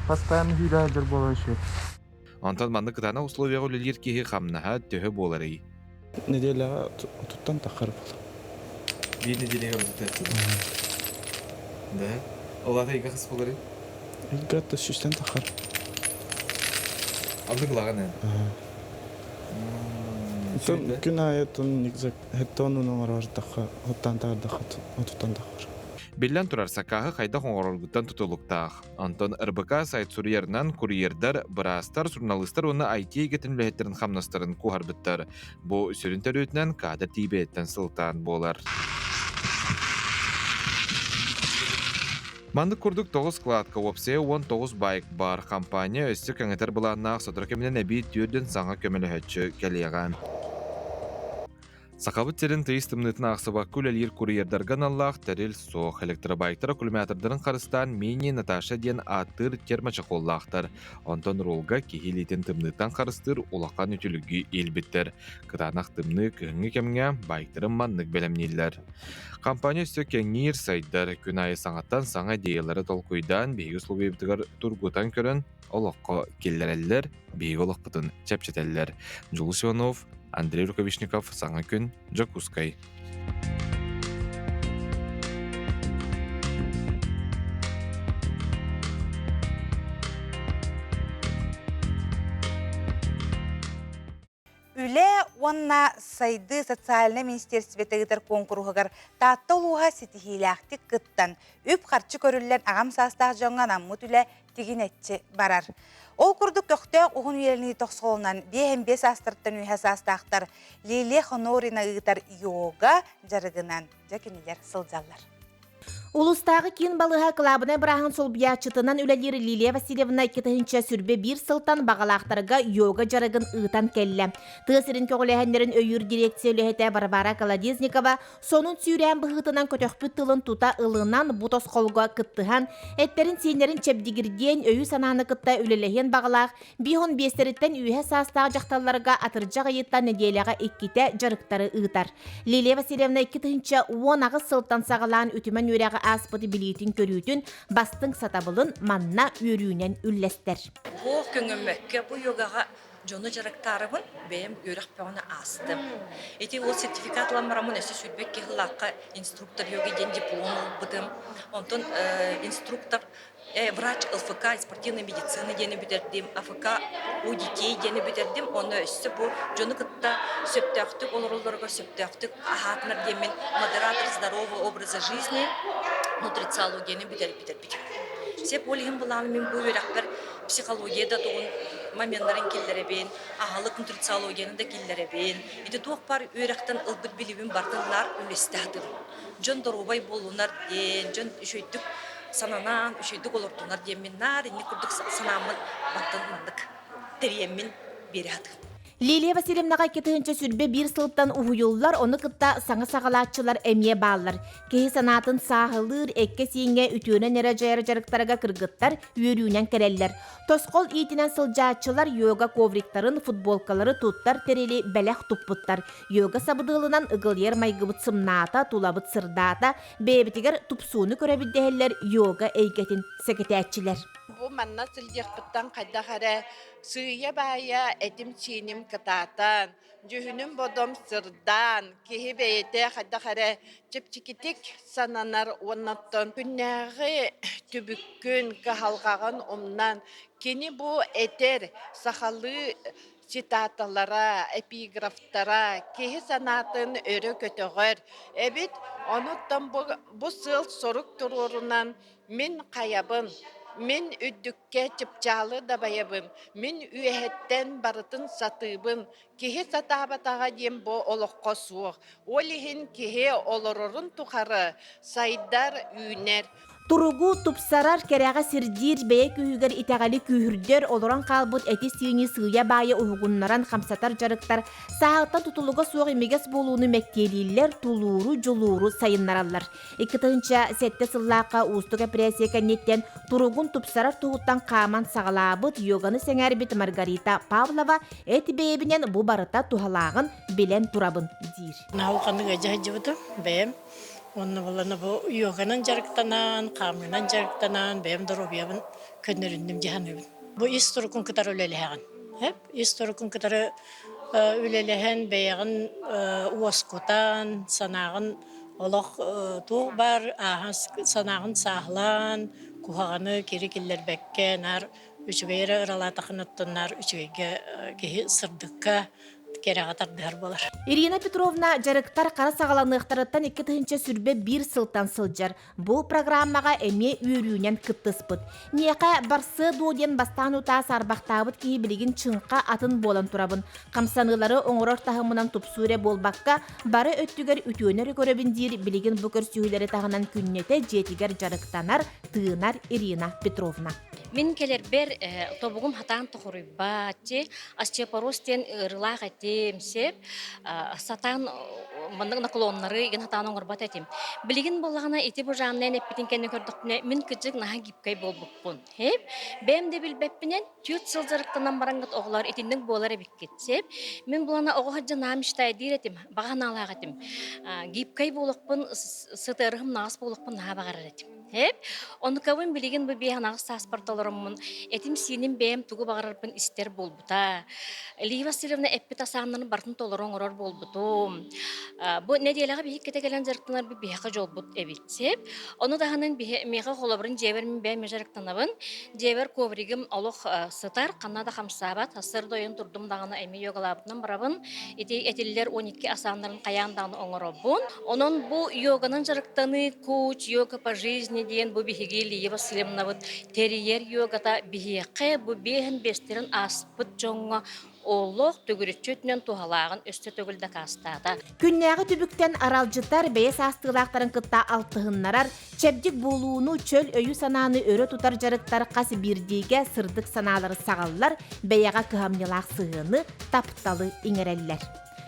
Постоянно хүйдэ дыр буола үчүгэй. Онтон маннык кытаанах условияҕа үлэлиир киһи хамнаһа төһө буоларый? Неделяҕа туттан таххар буол. Биир неделяга бүтэр. Да? Ол ата ыйга хас буоларый? Ыйга да сүүстэн таххар. Алды кылаҕын эн? Күн аайы тун хеттон оҥорордахха, оттан таардахха, отуттан таххар. Биллэн турар, сакааһы хайдах оҥороргуттан тутулуктаах. Онтон РБК сайт суруйарынан курьердар, быраастар, суруналыыстар уонна IT эйгэтин үлэһиттэрин хамнастарын куоһарбыттар. Бу сүрүн төрүөтүнэн каадыр тиийбэтиттэн сылтаан буолар. Маннык курдук 9 складка уопсайа 19 байк баар компания өссө кэҥэтэр былааннаах сотору кэминэн эбии түөрдүн саҥа көмөлөһөөччү кэлиэҕэ. Сахабыт сирин тыйыс тымныытын аахсыбакка үлэлиир курьердарга аналлаах тэрил суох. Электробайктар аккумулятордарын харыстаан Мини Наташа диэн ааттыыр термочехоллаахтар. Онтон рулга киһи илиитин тымныыттан харыстыыр улахан үтүлүгү иилбиттэр. Кытаанах тымныы кыһыҥҥы кэмҥэ байктарын маннык бэлэмнииллэр. Компания өссө кэҥиир, сайдар. Күн аайы саҥаттан саҥа идеялары толкуйдаан биһиги условиябытыгар тургутан көрөн олоххо киллэрэллэр, биһиги олохпутун чэпчэтэллэр. Дьулус Иванов, Андрей Рукавишников, Саҥа күн, Дьокуускай. Үлэ уонна сайдыы социальнай министиэристибэтэ ыытар куонкуруһугар Таатта улууһа ситиһиилээхтик кыттан, үп-харчы көрүллэн аҕам саастаах дьоҥҥо анаммыт үлэ тигинэччи барар. Ол курдук көхтөөх уһун үйэлэнии тохсолунан 55 саастарыттан үөһэ саастаахтар Лилия Хонорина ыытар йога дьарыгынан дьэ кинилэр сылдьаллар. Улуустааҕы киин балыыһа кылаабынай бырааһын солбуйааччытынан үлэлиир Лилия Васильевна 2021 сылтан баҕалаахтарга йога дьарыгын ыытан кэллэ. Тыа сирин көҕүлээһиннэрин өйүүр дирекция үлэһитэ Варвара Колодезникова сонун сүүрээн быһыытынан көтөхпүт тылын тута ылынан бу тосхолго кыттыһан, эттэрин-сииннэрин чэбдигирдиэн, өйү-санааны кытта үлэлэһиэн баҕалаах 55-тэриттэн үөһэ саастаах дьахталларга атырдьах ыйыттан нэдиэлэҕэ иккитэ дьарыктары ыытар. Лилия Васильевна 2018 сылтан саҕалаан үтүмэн үөрэҕи ааспыт билиитин-көрүүтүн, бастыҥ сатабылын манна үөрүүнэн үллэстэр. Бу көҥөммөккө бу йогаҕа дьону дьарыктаарыбын бэйэм үөрэх бөҕөнү аастым. Ити ол сертификат ылан бараммын өссө 22 сыллаахха инструктор йоги диэн диплом ылбытым. Онтон инструктор врач ЛФК спортивной медицины диэни бүтэрдим, АФК у детей диэни бүтэрдим. Онно өссө бу дьону кытта сөптөөхтүк олороллоругар сөптөөхтүк аһаатынар диэммин модератор здорового образа жизни нутрициологияны бүтэрбитим. Сеп ол иһин былаан мин бу үөрэхпэр психология да тугун моменнарын киллэрэбин, аһылык нутрициологияны да киллэрэбин. Ити туох баар үөрэхтэн ылбыт билибин барытын наар үллэстэ сатыыбын. Дьон доруобай буоллунар диэн, дьон үчүгэйдик сананан, үчүгэйдик олордунар диэммин наар инник курдук санааммын бартын маннык тэрийэммин биэрэ сатыыбын. Лилия Васильевнаҕа 2021 сылтан уһуйуллар, ону кытта саҥа саҕалааччылар эмиэ бааллар. Киһи санаатын сааһылыыр, эккэ-сииҥҥэ үтүөнэн эрэ дьайар дьарыктарга кыргыттар үөрүүнэн кэлэллэр. Тосхол иитинэн сылдьааччылар йога ковриктарын, футболкалары туттар тэрили бэлэх туппуттар. Йога сабыдыалынан ыгылыйар майгыбыт сымнаата, тулабыт сырдаата, бэйэбитигэр тупсууну көрөбүт дэһэллэр йога эйгэтин сэгэтээччилэр. Бу манна сылдьыахпыттан хайдах эрэ Сыыйа-баайа этим-сииним кытаатан, дьүһүнүм-бодом сырдаан, киһи бэйэтэ хайдах эрэ чэпчэкитик сананар уонна оттон күннээҕи түбүккүн, кыһалҕаҕын умнан, кини бу этэр сахалыы цитаталара, эпиграфтара киһи санаатын өрө көтөҕөр эбит. Онуттан бу, бу сыал-сорук туруорунан мин хайабын, мин үрдүк чыпчаалы дабайабын, мин үөһэттэн барытын сатыыбын, киһи сатаабатаҕа диэн бу олоххо суох. Ол иһин киһи олорорун тухары сайдар, үүнэр. Туругу тупсарар, кэрэҕэ сирдиир, бэйэ күүһүгэр итэҕэли күүһүрдэр, олорон хаалбыт эти-сиини сыыйа-баайа уһугуннаран хамсатар дьарыктар сааһыттан тутулуга суох имигэс буолууну мэктиэлииллэр, тулууру, дьулууру сайыннараллар. 2007 сыллаахха уустук эпэрээссийэ кэнниттэн туругун тупсарар туһуттан хааман саҕалаабыт йоганы сэҥээрбит Маргарита Павлова эт бэйэбинэн бу барыта туһалааҕын билэн турабын диир. Науканы ыалдьа сылдьыбытым бэйэм. Уонна буоллана бу йоганан дьарыктанан, хаамыынан дьарыктанан, бэйэм доруобуйабын көннөрүннүм дии саныыбын. Бу ис турукун кытары үлэлэһэҕин. Эп ис турукун кытары үлэлэһэн, бэйэҕин уоскутан, санааҕын олох туох баар ааһан санааҕын сааһылаан, куһаҕаны кири киллэрбэккэ, наар үчүгэй эрэ ыралаатаххына оттон наар үчүгэйгэ киһи сырдыкка, кэрэҕэ тардыһар буолар. Ирина Петровна дьарыктар хара саҕаланыахтарыттан 2021 сылтан сылдьар. Бу программаҕа эмиэ үөрүүнэн кыттыспыт. Миэхэ барсыа дуо диэн бастаан утаа саарбахтаабыт киһи билигин чыҥха атын буолан турабын. Хамсаныылары оҥорор таһымынан тупсуу эрэ буолбакка, бары өттүгэр үтүөнү эрэ көрөбүн диир билигин бу көрсүһүүлэри таһынан күннэтэ дьиэтигэр дьарыктанар, тыынар Ирина Петровна. Мин кэлэрбэр тобугум хатаан тохоруйбааччы, остеопороз диэн ыарыылаах этим, сеп сатаан маннык наклоннары игин хатаан оҥорбот этим. Билигин буоллаҕына ити бу жаннайын эппитин кэннэ көрдөхпүнэ мин кыдьык наһаа гибкай буолбуппун. Хеп бэйэм да билбэппинэн 4 сыл дьарыктанан бараҥҥыт оҕолор итинник буолар эбиккит. Сеп мин булана оҕо сылдьан наһаа мечтайдыыр этим, баҕа санаалаах этим. Гибкай буолуохпун, сытыарыһым наҕас буолуохпун наһаа баҕарар этим. Эп, онукабын билигин бу биэһэн аҕыс сааспар толороммун, этим-сииним бэйэм тугу баҕарарбын истэр буолбута. Лия Васильевна эппит асааннарын барытын толору оҥорор буолбутум. Бу нэдиэлэҕэ биһиккитэ кэлэн дьарыктанарбыт биһиэхэ дьолбут эбит. Сеп. Ону таһынан миэхэ холобурун дьиэбэр мин бэйэм дьарыктанабын. Дьиэбэр ковригым олох сытар, ханна да хамсаабат. Сарсыарда ойон турдум даҕаны эмиэ йогалаабытынан барабын. Ити этиллэр 12 асааннарын хайаан даҕаны оҥоробун. Онон бу йоганан дьарыктаныы коуч йога по жизни диэн бу биһиги Лия Васильевнабыт тэрийэр йогата биһиэхэ бу биэһин биэстэрин ааспыт дьоҥҥо олох төгүрүччү өттүнэн туһалааҕын өссө төгүл дакаастаата. Күннээҕи түбүктэн аралдьытар, бэйэ саастыылаахтарын кытта алтыһыннарар, чэбдик буолууну, чөл өйү-санааны өрө тутар дьарыктар хас биирдиигэ сырдык санаалары саҕаллар, бэйэҕэ кыһамньылаах сыһыаны, тапталы иҥэрэллэр.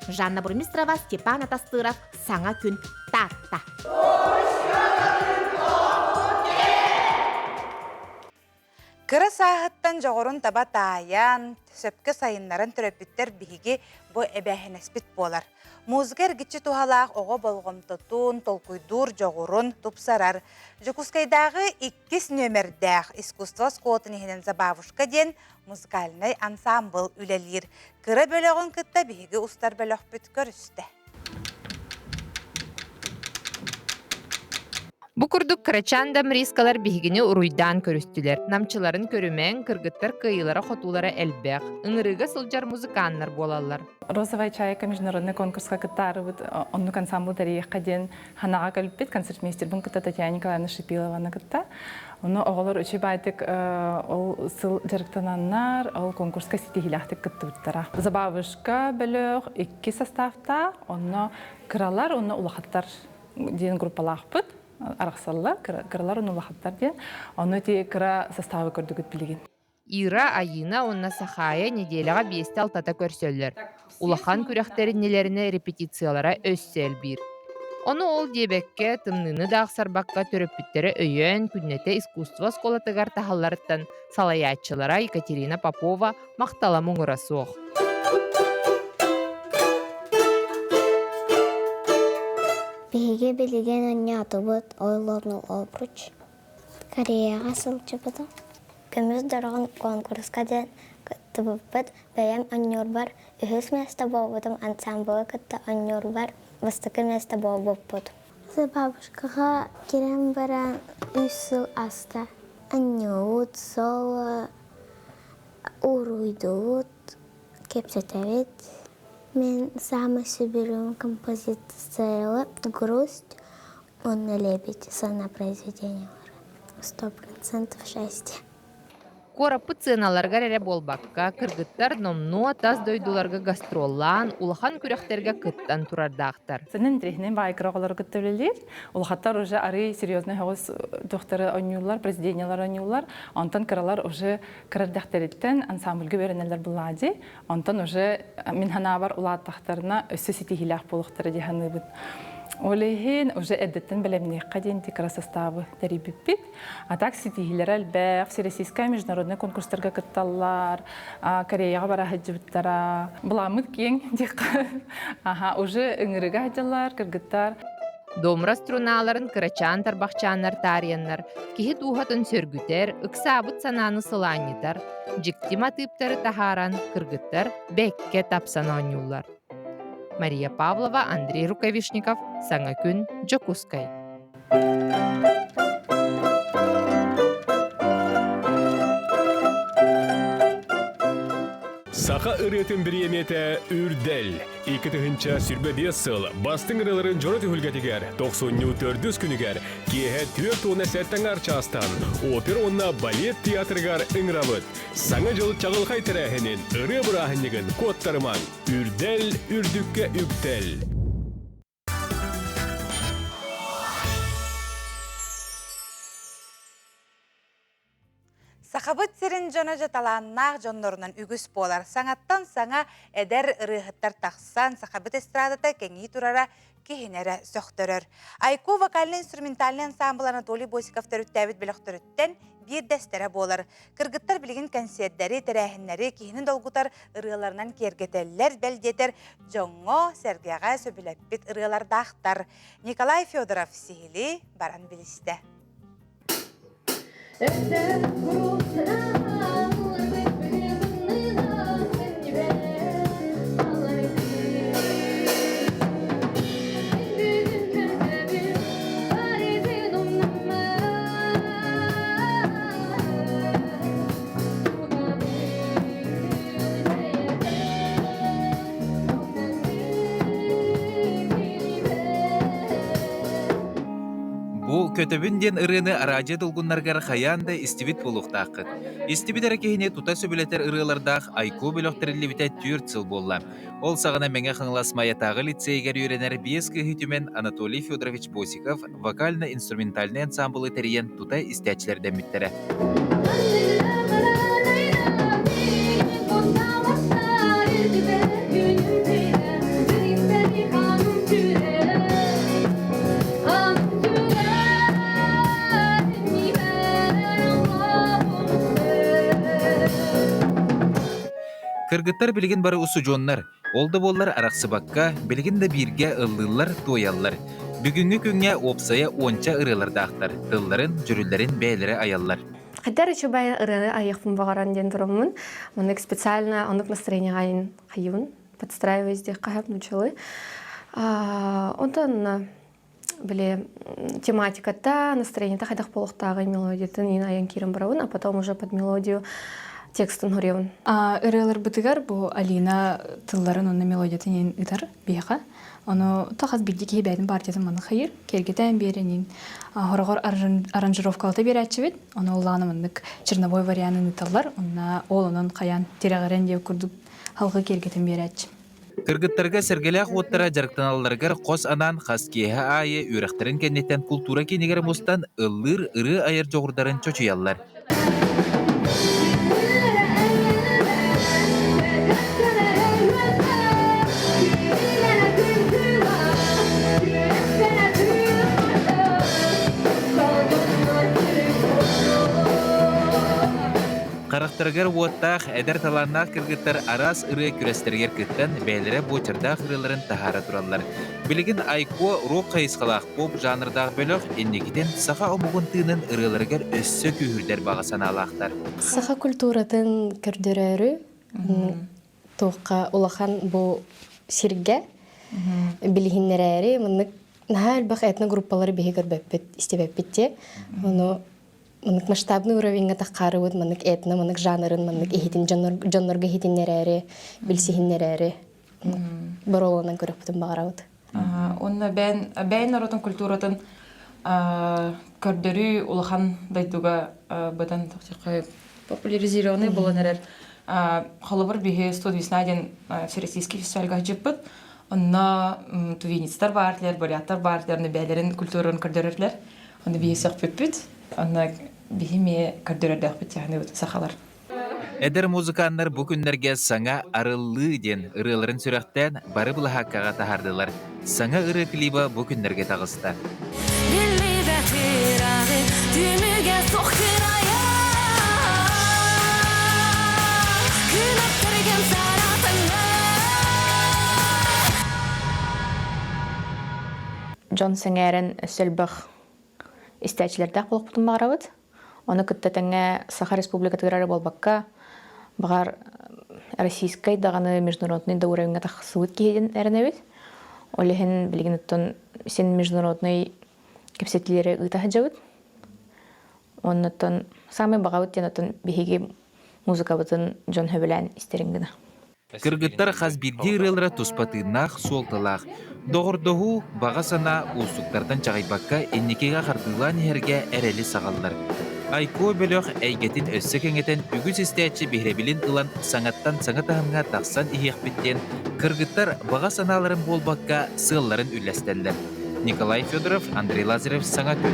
Жанна Бурмистрова, Степан Атастыров, Саҥа күн, Таатта. Кыра сааһыттан дьоҕурун таба таайан, сөпкө сайыннаран төрөппүттэр биһиги бу эбээһинэспит буолар. Музыка эргиччи туһалаах оҕо болҕомтотун, толкуйдуур дьоҕурун тупсарар. Дьокуускайдааҕы иккис нүөмэрдээх искусство оскуолатын иһинэн «Забавушка» диэн музыкальнай ансаамбыл үлэлиир. Кыра бөлөҕүн кытта биһиги устар бөлөхпүт көрүстэ. Бу курдук кырачаан дамрискалар биһигини уруйдаан көрүстүлэр. Намчыларын көрүмэҥ, кыргыттар кыайыылара-хотуулара элбэх, ыҥырыыга сылдьар музыканнар буолаллар. Розовая чайка международный конкурска кыттаарыбыт оннук ансамбл тэрийиэххэ диэн ханаҕа кэлбит концертмейстербин кытта Татьяна Николаевна Шипилованы кытта. Ону оҕолор үчүгэй баайдык ол сыл дьарыктананнар, ол конкурска ситиһиилээхтик кыттыбыттара. Забавушка бөлөх икки составтаах, онно кыралар уонна улахаттар диэн группалаахпыт арахсаллар, кыралар уонна улахаттар диэн. Ону ити кыра составы көрдүгүт билигин. Ира, Айыына уонна Сахаайа нэдиэлэҕэ биэстэ-алтата көрсөллөр. Улахан күрэхтэр иннилэринэ репетициялара өссө элбиир. Ону ол диэбэккэ, тымныыны да ахсарбакка төрөппүттэрэ өйөөн, күннэтэ искусство оскуолатыгар таһалларыттан салайааччылара Екатерина Попова махтала муҥура суох. Биһиги билигин оонньоотубут Ойлорнул обруч. Кореяҕа сылдьыбытым. Көмүс дорҕоон куонкуруска диэн кыттыбыппыт. Бэйэм оонньуурбар үһүс миэстэ буолбутум, ансаамбылы кытта оонньуурбар бастакы миэстэ буолбуппут. Бабушкаҕа киирэн баран үс сыл ааста. Оонньуубут, соло уруйдуубут, кэпсэтэбит. Мин саамай сөбүлүүр композициялар «Грусть» уонна «Лебедь» сана произведениелара. 100% счастье. Куораппыт сыаналарыгар эрэ буолбакка, кыргыттар номнуо тас дойдуларга гастроллаан, улахан күрэхтэргэ кыттан турардаахтар. Сэнэн интэриэһинэй баай кыра оҕолору кытта үлэлиир. Улахаттар уже арый серьезный соҕус дьохтору оонньууллар, произведениелар оонньууллар. Онтон кыралар уже кыра эрдэхтэриттэн ансамбльга үөрэнэллэр буллаадьы. Онтон уже мин санаабар улааттахтарына өссө ситиһиилээх буолуохтара дии саныыбын. Ол иһин уже эрдэттэн бэлэмниэххэ диэн кыра составы тэрийбиппит. А так ситиһиилэрэ элбэх, всероссийскай международный конкурстарга кытталлар, Кореяҕа бара сылдьыбыттара. Былааммыт киэҥ диэххэ. Аха, уже ыҥырыга сылдьаллар кыргыттар. Домра струналарын кырачаан тарбахчааннар таарыйаннар киһи дууһатын сөргүтэр, ыксаабыт санааны сылаанньытар, дьикти матыыптары таһааран кыргыттар бэккэ тапсан оонньууллар. Мария Павлова, Андрей Рукавишников, Саҥа күн, Дьокуускай. Саха ырыатын бириэмийэтэ Үрдэл. 2025 сыл бастыҥ ырыаларын дьоро түһүлгэтигэр тохсунньу төрдүс күнүгэр киэһэ 47 аҥаар чаастан опера уонна балет театрыгар ыҥырабыт. Саҥа дьыл чаҕылхай тэрээһинин, ырыа бырааһынньыгын куоттарымаҥ. Үрдэл, үрдүккэ үктэл! Сахабыт сирин дьоно дьэ талааннаах дьоннорунан үгүс буолар. Саҥаттан саҥа эдэр ырыаһыттар тахсан, сахабыт эстрадата кэҥии турара киһини эрэ сөхтөрөр. Айку вокально-инструментальный ансаамбыл Анатолий Босиков төрүттээбит бөлөхтөрүттэн биирдэстэрэ буолар. Кыргыттар билигин кэнсиэрдэри, тэрээһиннэри киһини долгутар ырыаларынан киэргэтэллэр, бэл диэтэр дьоҥҥо, сэргэҕэ сөбүлэппит ырыалардаахтар. Николай Федоров сиһилии баран билистэ. Бу «Көтөбүн» диэн ырыаны араадьыйа долгуннарыгар хайаан да истибит буолуохтааххыт. Истибит эрэ киһини тута сөбүлэтэр ырыалардаах Айкуу бөлөх тэриллибитэ түөрт сыл буолла. Ол саҕана Мэҥэ Хаҥалас Майатааҕы лицейигэр үөрэнэр биэс кыыһы түмэн Анатолий Федорович Босиков вокально-инструментальнай ансаамбылы тэрийэн тута истээччилэрдэммиттэрэ. Кыргыттар билигин бары устудьуоннар, ол да буоллар арахсыбакка, билигин да бииргэ ыллыыллар, туойаллар. Бүгүҥҥү күҥҥэ уопсайа уонча ырыалардаахтар, тылларын, дьүрүллэрин бэйэлэрэ айаллар. Хайдар үчүгэй ырыаны айыахпын баҕаран диэн тураммын, маннык специально оннук настроениеҕа хайыбын, подстраиваюсь диэххэ сөп нууччалыы. Онтон били тематиката, настроениета хайдах буолуохтааҕый мелодиятын иин айан киирэн барабын, а потом уже под мелодию текстын хоруйабын. Ырыаларбытыгар бу Алина тылларын уонна мелодиятын иин ытар биһиэхэ. Ону тахас биирдии киһи бэйэтин партиятын маннык хайыр, киэргэтэн биэрэн иин хороҕор аранжировкалата биэрээччибит. Ону улаана маннык черновой варианын ыталлар. Онна ол онон хайаан тирэҕирэн диэн курдук халҕы киэргэтэн биэрээччи. Кыргыттарга Сэргэлээх уоттара дьарыктаналларыгар хос анаан хас киэһэ аайы үөрэхтэрин кэнниттэн култуура киинигэр мустан ыллыыр ырыа айар дьоҕурдарын чочуйаллар. Харахтарыгар уоттаах, эдэр талааннаах кыргыттар араас ырыа күрэстэригэр кыттан, бэйэлэрэ буочардаах ырыаларын таһаара тураллар. Билигин Айкуо рок хайысхалаах поп жанрдаах бөлөх инникитин саха омугун тыынын ырыаларыгар өссө күүһүрдэр баҕа санаалаахтар. Саха культуратын көрдөрөөрү туохха улахан бу сиргэ билиһиннэрээри маннык наһаа элбэх этногруппалары биһи көрбөппүт, истибэппит дии. Ону маннык масштабный уровеньҥа таххаарыбыт маннык этно маннык жанрын маннык иһитин дьоннорго иһитиннэрээри билсиһиннэрээри боруоланан көрүөхпүтүн баҕарабыт Уонна бэйэн бэйэн норуотун культуратын көрдөрүү улахан дойдуга быдан популяризированный буолан эрэр. Холобур биһи «Студ весна» диэн всероссийский фестивальга сылдьыппыт. Онно тувинецтар баартылар, буряттар баартылар, бэйэлэрин культуратын көрдөрөрлөр. Ону биһи сөхпүппүт. Онно биһи эмиэ көрдөрөрдөөхпүт сахалар. сахалар. Эдэр музыканнар бу күннэргэ саҥа «Арыллыы» диэн ырыаларын сүрэхтээн бары былаһааккаҕа таһаардылар. Саҥа ырыа клиба бу күннэргэ таҕыста. Дьон сэҥээрэн өссө элбэх истээччилэрдээх буолуохпутун баҕарабыт. Ону кытта тэҥҥэ Саха Республикатыгар эрэ буолбакка, баҕар российскай даҕаны международный да уровеҥҥа тахсыбыт киһи эрэнэбит. Ол иһин билигин оттон син международный кэпсэтиилэри ыыта сылдьабыт. Оннуттан саамай баҕабыт диэн оттон биһиги музыкабытын дьон сөбүлээн истэрин гына. Кыргыттар хас биирдии ырыалара туспа тыыннаах, суолталаах. Доҕордоһуу, баҕа санаа уустуктартан чаҕыйбакка инникигэ хардыылаан иһэргэ эрэли саҕаллар. Айкуо бөлөх эйгэтин өссө кэҥэтэн үгүс истээччи биһирэбилин ылан саҥаттан саҥа таһымҥа тахсан иһиэхпит диэн кыргыттар баҕа санааларын буолбакка сыалларын үллэстэллэр. Николай Федоров, Андрей Лазарев Саҥа күн.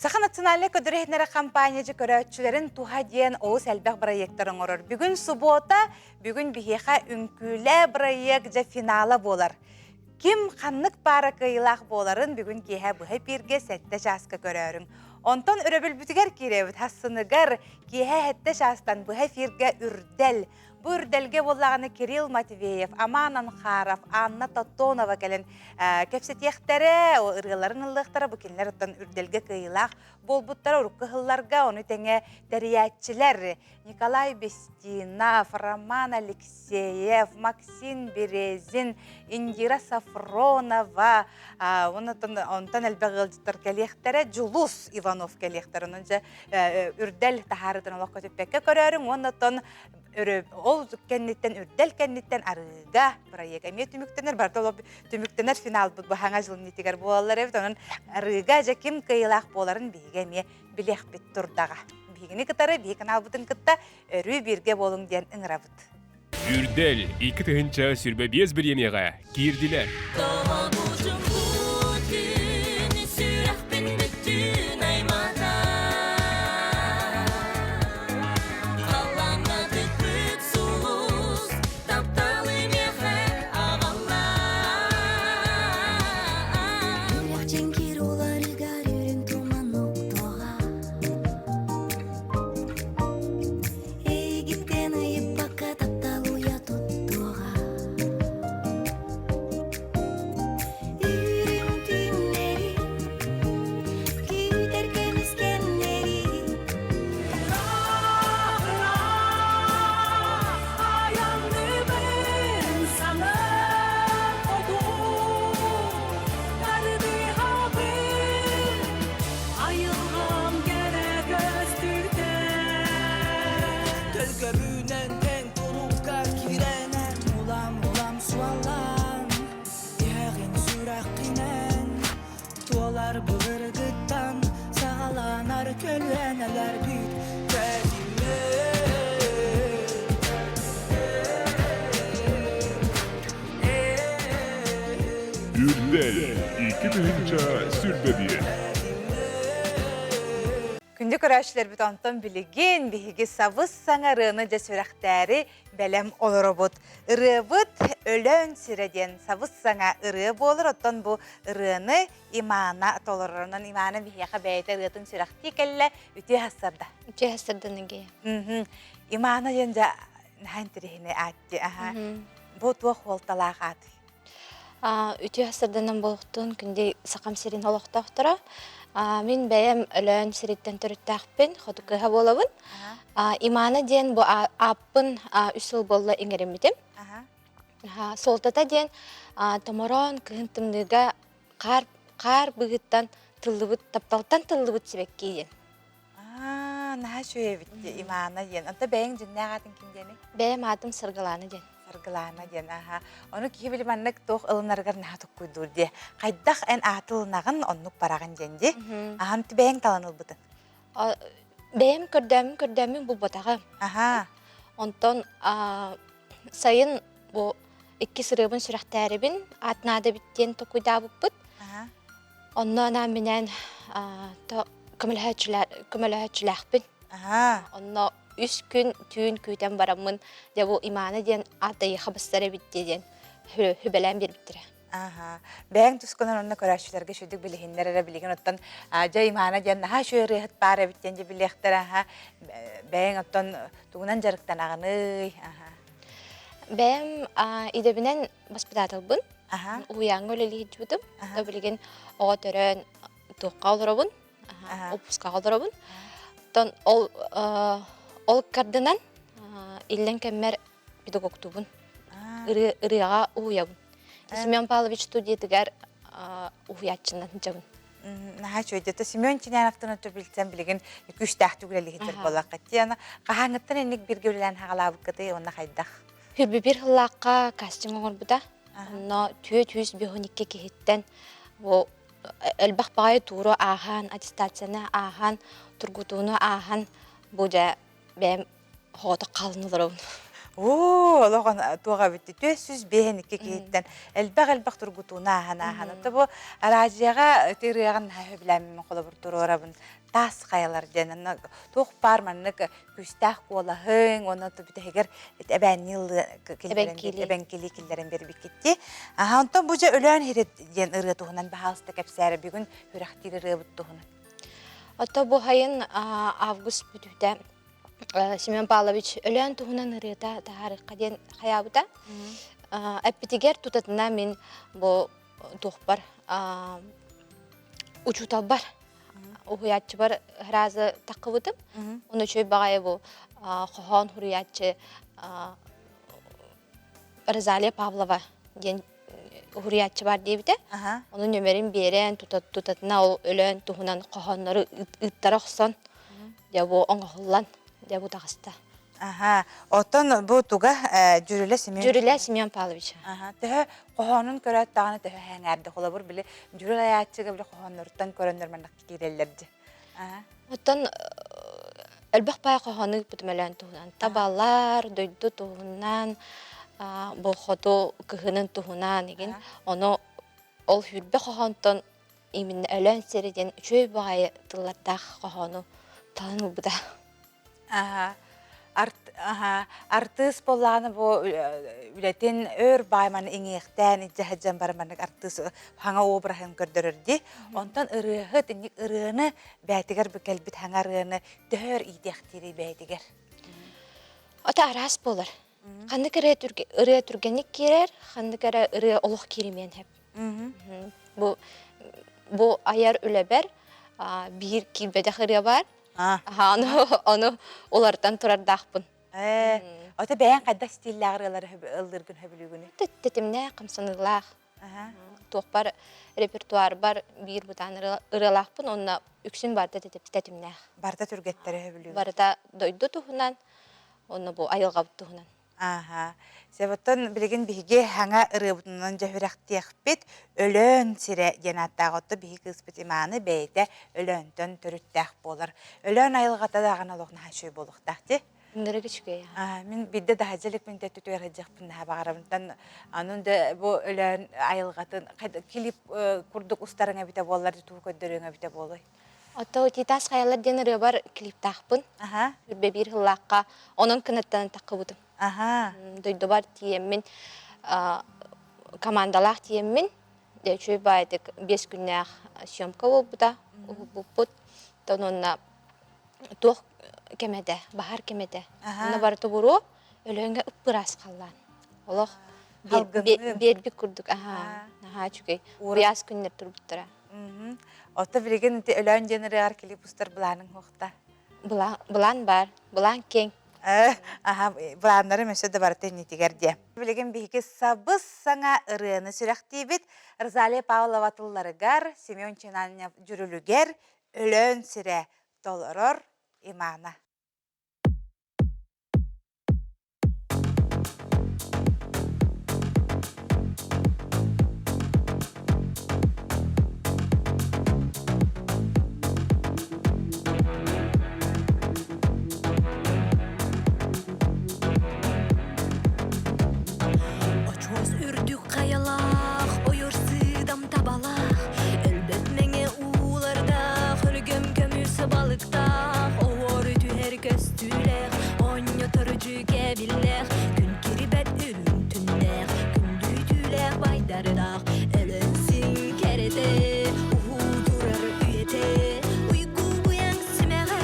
Саха национальнай көдөрүһүннэрэ компания дьэ көрөөччүлэрин туһа диэн олус элбэх бырайыактар оҥорор. Бүгүн субуота, бүгүн биһиэхэ үҥкүүлээ бырайыак дьэ финала буолар. Ким ханнык паара кыайыылаах буоларын бүгүн киэһэ быһа эпииргэ сэттэ чааска көрөөрүҥ. Онтон өрөбүлбүтүгэр киирэбит хассыныгар киэһэ сэттэ чаастан быһа эфиргэ Үрдэл Бу үрдэлгэ буоллаҕына Кирилл Матвеев, Аман Анхаров, Анна Тотонова кэлэн кэпсэтиэхтэрэ, ырыаларын ыллыахтара. Бу кинилэр оттон үрдэлгэ кыайыылаах буолбуттара урукку сылларга, ону тэҥэ тэрийээччилэр Николай Бестинов, Роман Алексеев, Максим Березин, Индира Сафронова, онтон элбэх ыалдьыттар кэлиэхтэрэ, Дьулус Иванов кэлиэхтэрэ. Онон дьэ үрдэл таһаарытын олох көтүппэккэ көрөөрүҥ уонна оттон ол кэнниттэн үрдэл кэнниттэн арыыга бырайыак эмиэ түмүктэнэр барыта ол түмүктэнэр финалбыт бу хаҥа дьыл иннитигэр буолаллар эбит онон арыыга дьэ ким кыайыылаах буоларын биһиги эмиэ билиэхпит турдаҕа биһигини кытары биһи каналбытын кытта өрүү бииргэ буолуҥ диэн ыҥырабыт Үрдэл 2025 бириэмийэҕэ киирдилэр. Эйигиттэн ыйыппакка таптал уйа туттуоҕа Үрүҥ түүннэри күүтэр көмүс кэмнэри Айанныбын санаан хоту тардыһабын Айылҕам кэрэ көстүүтэ Төлкөбүнэн тэҥ турукка киирэнэн улам-улам суоллаан Иһэҕин сүрэххинэн туолар былыргыттан саҕаланар көлүөнэлэрбит тэтимэ Үрдэл 2021. Күндү көрөөччүлэрбит онтон билигин биһиги сабыс саҥа ырыаны дьэ сүрэхтээри бэлэм олоробут. Ырыабыт Өлөөн сирэ диэн сабыс саҥа ырыа буолар. Оттон бу ырыаны Имана толорор. Онон Имана биһиэхэ бэйэтэ ырыатын сүрэхтии кэллэ. Үтүө хассарда. Үтүө хассарда Нагия. Имана диэн дьэ наһаа интэриэһинэй аат дии. Бу туох уолталаах аатый? Үтүө сырданан буолуохтун күндү Сахам сирин олохтоохторо. Мин бэйэм Өлөөн сириттэн төрүттээхпин, хоту кыыһа буолабын. Имана диэн бу ааппын үс сыл буолла иҥэриммитим. Суолтата диэн томороон кыһын тымныыга хаар, хаар быыһыттан тыллыбыт, тапталтан тыллыбыт сибэкки диэн. Аа, наһаа үчүгэй эбит дии, Имана диэн. Онто бэйэҥ дьиҥнээх аатыҥ ким диэний? Бэйэм аатым Саргылаана диэн. Саргылаана диэн, аха. Ону киһи били маннык туох ылынарыгар наһаа туккуйдуур дии. Хайдах эн ааты ылынаҕын, оннук бараҕын диэн дии. Ахан бэйэҥ талан ылбытын. Бэйэм көрдөөммүн көрдөөммүн булбатаҕым. Аха. Онтон сайын бу икки сырыыбын сүрэхтээрибин аат наада эбит диэн токуйдаабыппыт. Онно анаан-минээн көмөлөһөөччүлээхпин. Онно үс күн түүн күүтэн бараммын, дьэ бу Имана диэн аат эйиэхэ быстар эбит диэн сүбэлээн биэрбиттэрэ. Аха. Бэйэҥ тускунан онно көрөөччүлэргэ үчүгдүк билиһиннэр эрэ билигин оттон дьэ Имана диэн наһаа үчүгэй ырыаһыт баар эбит диэн дьэ билиэхтэрэ аха. Бэйэҥ оттон тугунан дьарыктанаҕыный? Аха. Бэйэм идэбинэн баспытааталбын. Уһуйааҥҥа үлэлии сылдьыбытым. Билигин оҕо төрөөн туохха олоробун, уоппускаҕа олоробун. Оттон ол ол кардынан иллэҥ кэммэр педагогтуубун. Ырыаҕа уһуйабын. Семен Павлович студиятыгар уһуйааччынан сылдьабын. Наһаа үчүгэй. Семен Чиняновтан өтө билсэн билигин күүстээхтик үлэлиһитэр буоллаххыт. Диана, хаһааҥҥыттан инник биргэ үлэлээн хаҕалаабыккытый уонна хайдах? Хүрбүбир сыллаахха кастинг оҥорбута. Онно 452 киһиттэн бу элбэх баҕайы тууру ааһан, аттестацияны ааһан, тургутууну ааһан бу дьэ бэйэм хоҕотох хаалан олоробун. Оо, олох туох эбит 452 киһиттэн элбэх-элбэх тургутууну ааһан-ааһан. Ото бу араадьыйаҕа ити ырыаҕын наһаа сөбүлээммин холобур туруорабын. Таас хайалар диэн онно туох баар маннык күүстээх куолаһыҥ уонна бүтэһигэр эбээннии эбэҥкилии киллэрэн биэрбиккитти. Аха, онтон бу дьэ Өлөөн иһирит диэн ырыа туһунан баһаалыста кэпсээрэ бүгүн үрэхтиир ырыабыт туһунан. Ото бу сайын август бүтүүтэ Семен Павлович Өлөөн туһунан ырыата таһаарыахха диэн хайаабыта. Эппитигэр тутатына мин бу туохпар учууталбар уһуйааччыбар сразу таххыбытым. Ону үчүгэй баҕайы бу хоһоон суруйааччы Розалия Павлова диэн уһуруйааччы бар диэбитэ. Ону нөмерин биэрэн тутатына ол өлөөн туһунан хоһооннору ыыттара охсон дьэ бу оҥоһуллан дьэ бу таҕыста. Аха, оттон бу туга Дьүрүлэ Семен Дьүрүлэ Семен Павлович. Аха, төһө хоһоонун көрөөт даҕаны төһө сэҥээрдэ холобур били дьүрүл айааччыга били хоһоонноруттан көрөннөр маннык киирэллэр дии. Оттон элбэх баай хоһоону ыыппытым өлөөн туһунан. Табалар, дойду туһунан, бу хоту кыһынын туһунан игин. Ону ол сүүрбэ хоһоонтон именно Өлөөн сири диэн үчүгэй баҕайы тыллардаах хоһоону талан ылбыта. Аха. Арт, аха, артыыс буоллаҕына бу үлэтин өр баай маны иҥиэхтээн илдьэ сылдьан баран маннык артыыс хаҥа обраһын көрдөрөр дии. Онтон ырыаһыт инник ырыаны бээтигэр бу кэлбит хаҥа ырыаны төһө өр иитиэхтиирий бэйэтигэр? Ото араас буолар. Ханнык ырыа, ырыа түргэнник киирэр, ханнык эрэ ырыа олох кииримиэн сөп. Бу бу айар үлэбэр биир киирбэтэх ырыа баар. Ону ону уларытан турардаахпын. Ээ, ото бэйэҥ хайдах стиллээх ырыалары ыллыыргын сөбүлүүгүнүй? Тэтимнээх, хамсаныылаах. Туохпар репертуарбар биир бытаан ырыалаахпын, онно үксүн барыта тэтимнээх. Барыта түргэттэри сөбүлүүгүн. Барыта дойду туһунан, онно бу айылҕабыт туһунан. Ааһа. Себоттон билигин биһиги хаҥа ырыабытынан дьөһүрэхтиэхпит Өлөөн сирэ диэн ааттаах отто биһи кыыспыт Имааны бэйэтэ Өлөөнтөн төрүттээх буолар. Өлөөн айылҕата даҕаны олох наһаа үчүгэй буолуохтаах дии. Ынырык үчүгэй. Мин биирдэ да дьэликпин төттүтүгэр сылдьыахпын наһаа баҕарабын. Анын да бу Өлөөн айылҕатын клип курдук устарыҥ эбитэ буоллар тугу көрдөрүөҥ эбитэ буолуой? Ото Титас хайалар диэн ырыабар клиптаахпын. Үрбэ биир сыллаахха онон кынаттан таххыбытым. Дойдубар тиийэммин командалаах тиийэммин дьэ үчүгэй баайдык биэс күннээх съемка буолбута уһулбуппут. Оттон уонна туох кэмэтэ, баһар кэмэтэ. Онно барыта буруо Өлөөҥҥө ып-ыраас халлаан. Олох биэрбит курдук аһаа, наһаа үчүгэй. Куйаас күннэр турбуттара. Ото билигин ити Өлөөн диэн ырыаҕар клип устар былааныҥ суохта? Былаан баар, былаан киэҥ. Аха, былааннарым өссө да барыта иннитигэр диэ. Билигин биһиги сабыс саҥа ырыаны сүрэхтиибит. Розалия Павлова тылларыгар, Семен Чинанов дьүрүлүгэр Өлөөн сирэ толорор Имана. Очуос үрдүк хайалаах, ойор сыыдам табалаах, өлбөт мэҥэ уулардаах, өлгөм көмүс балыктаах, оһуор түһэр көстүүлээх, оонньотор дьүкэбиллээх, күн кирибэт үрүҥ түннээх, күндү түүлээх байдардаах, өлөн син кэрэтэ, уһуу турар үйэтэ, уйгу быйаҥ симэҕэ,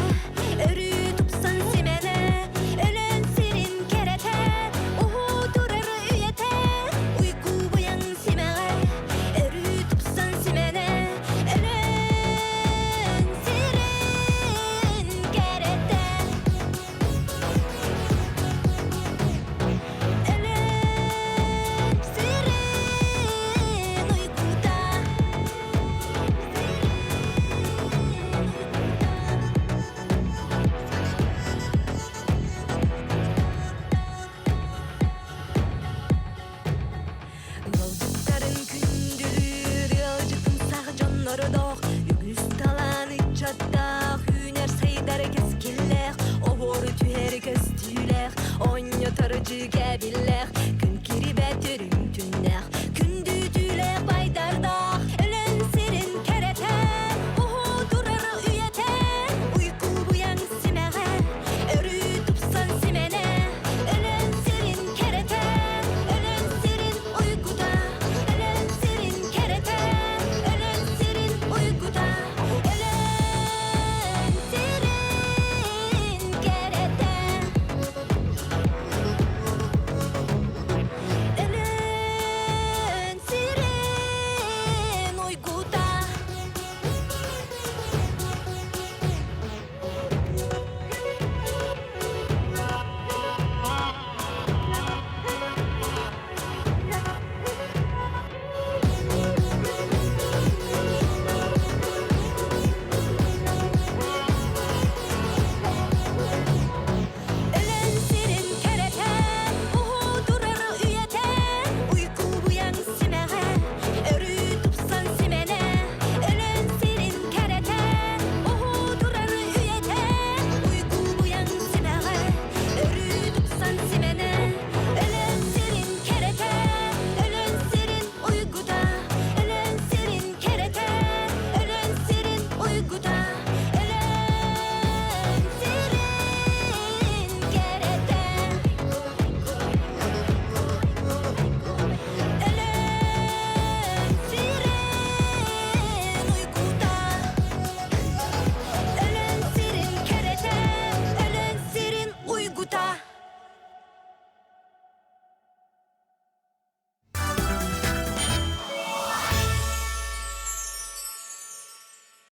өрүү тупсан симэнэ, өлөн сирин кэрэтэ, уһуу турар үйэтэ, уйгу быйаҥ симэҕэ. Дьүгэбиллэх.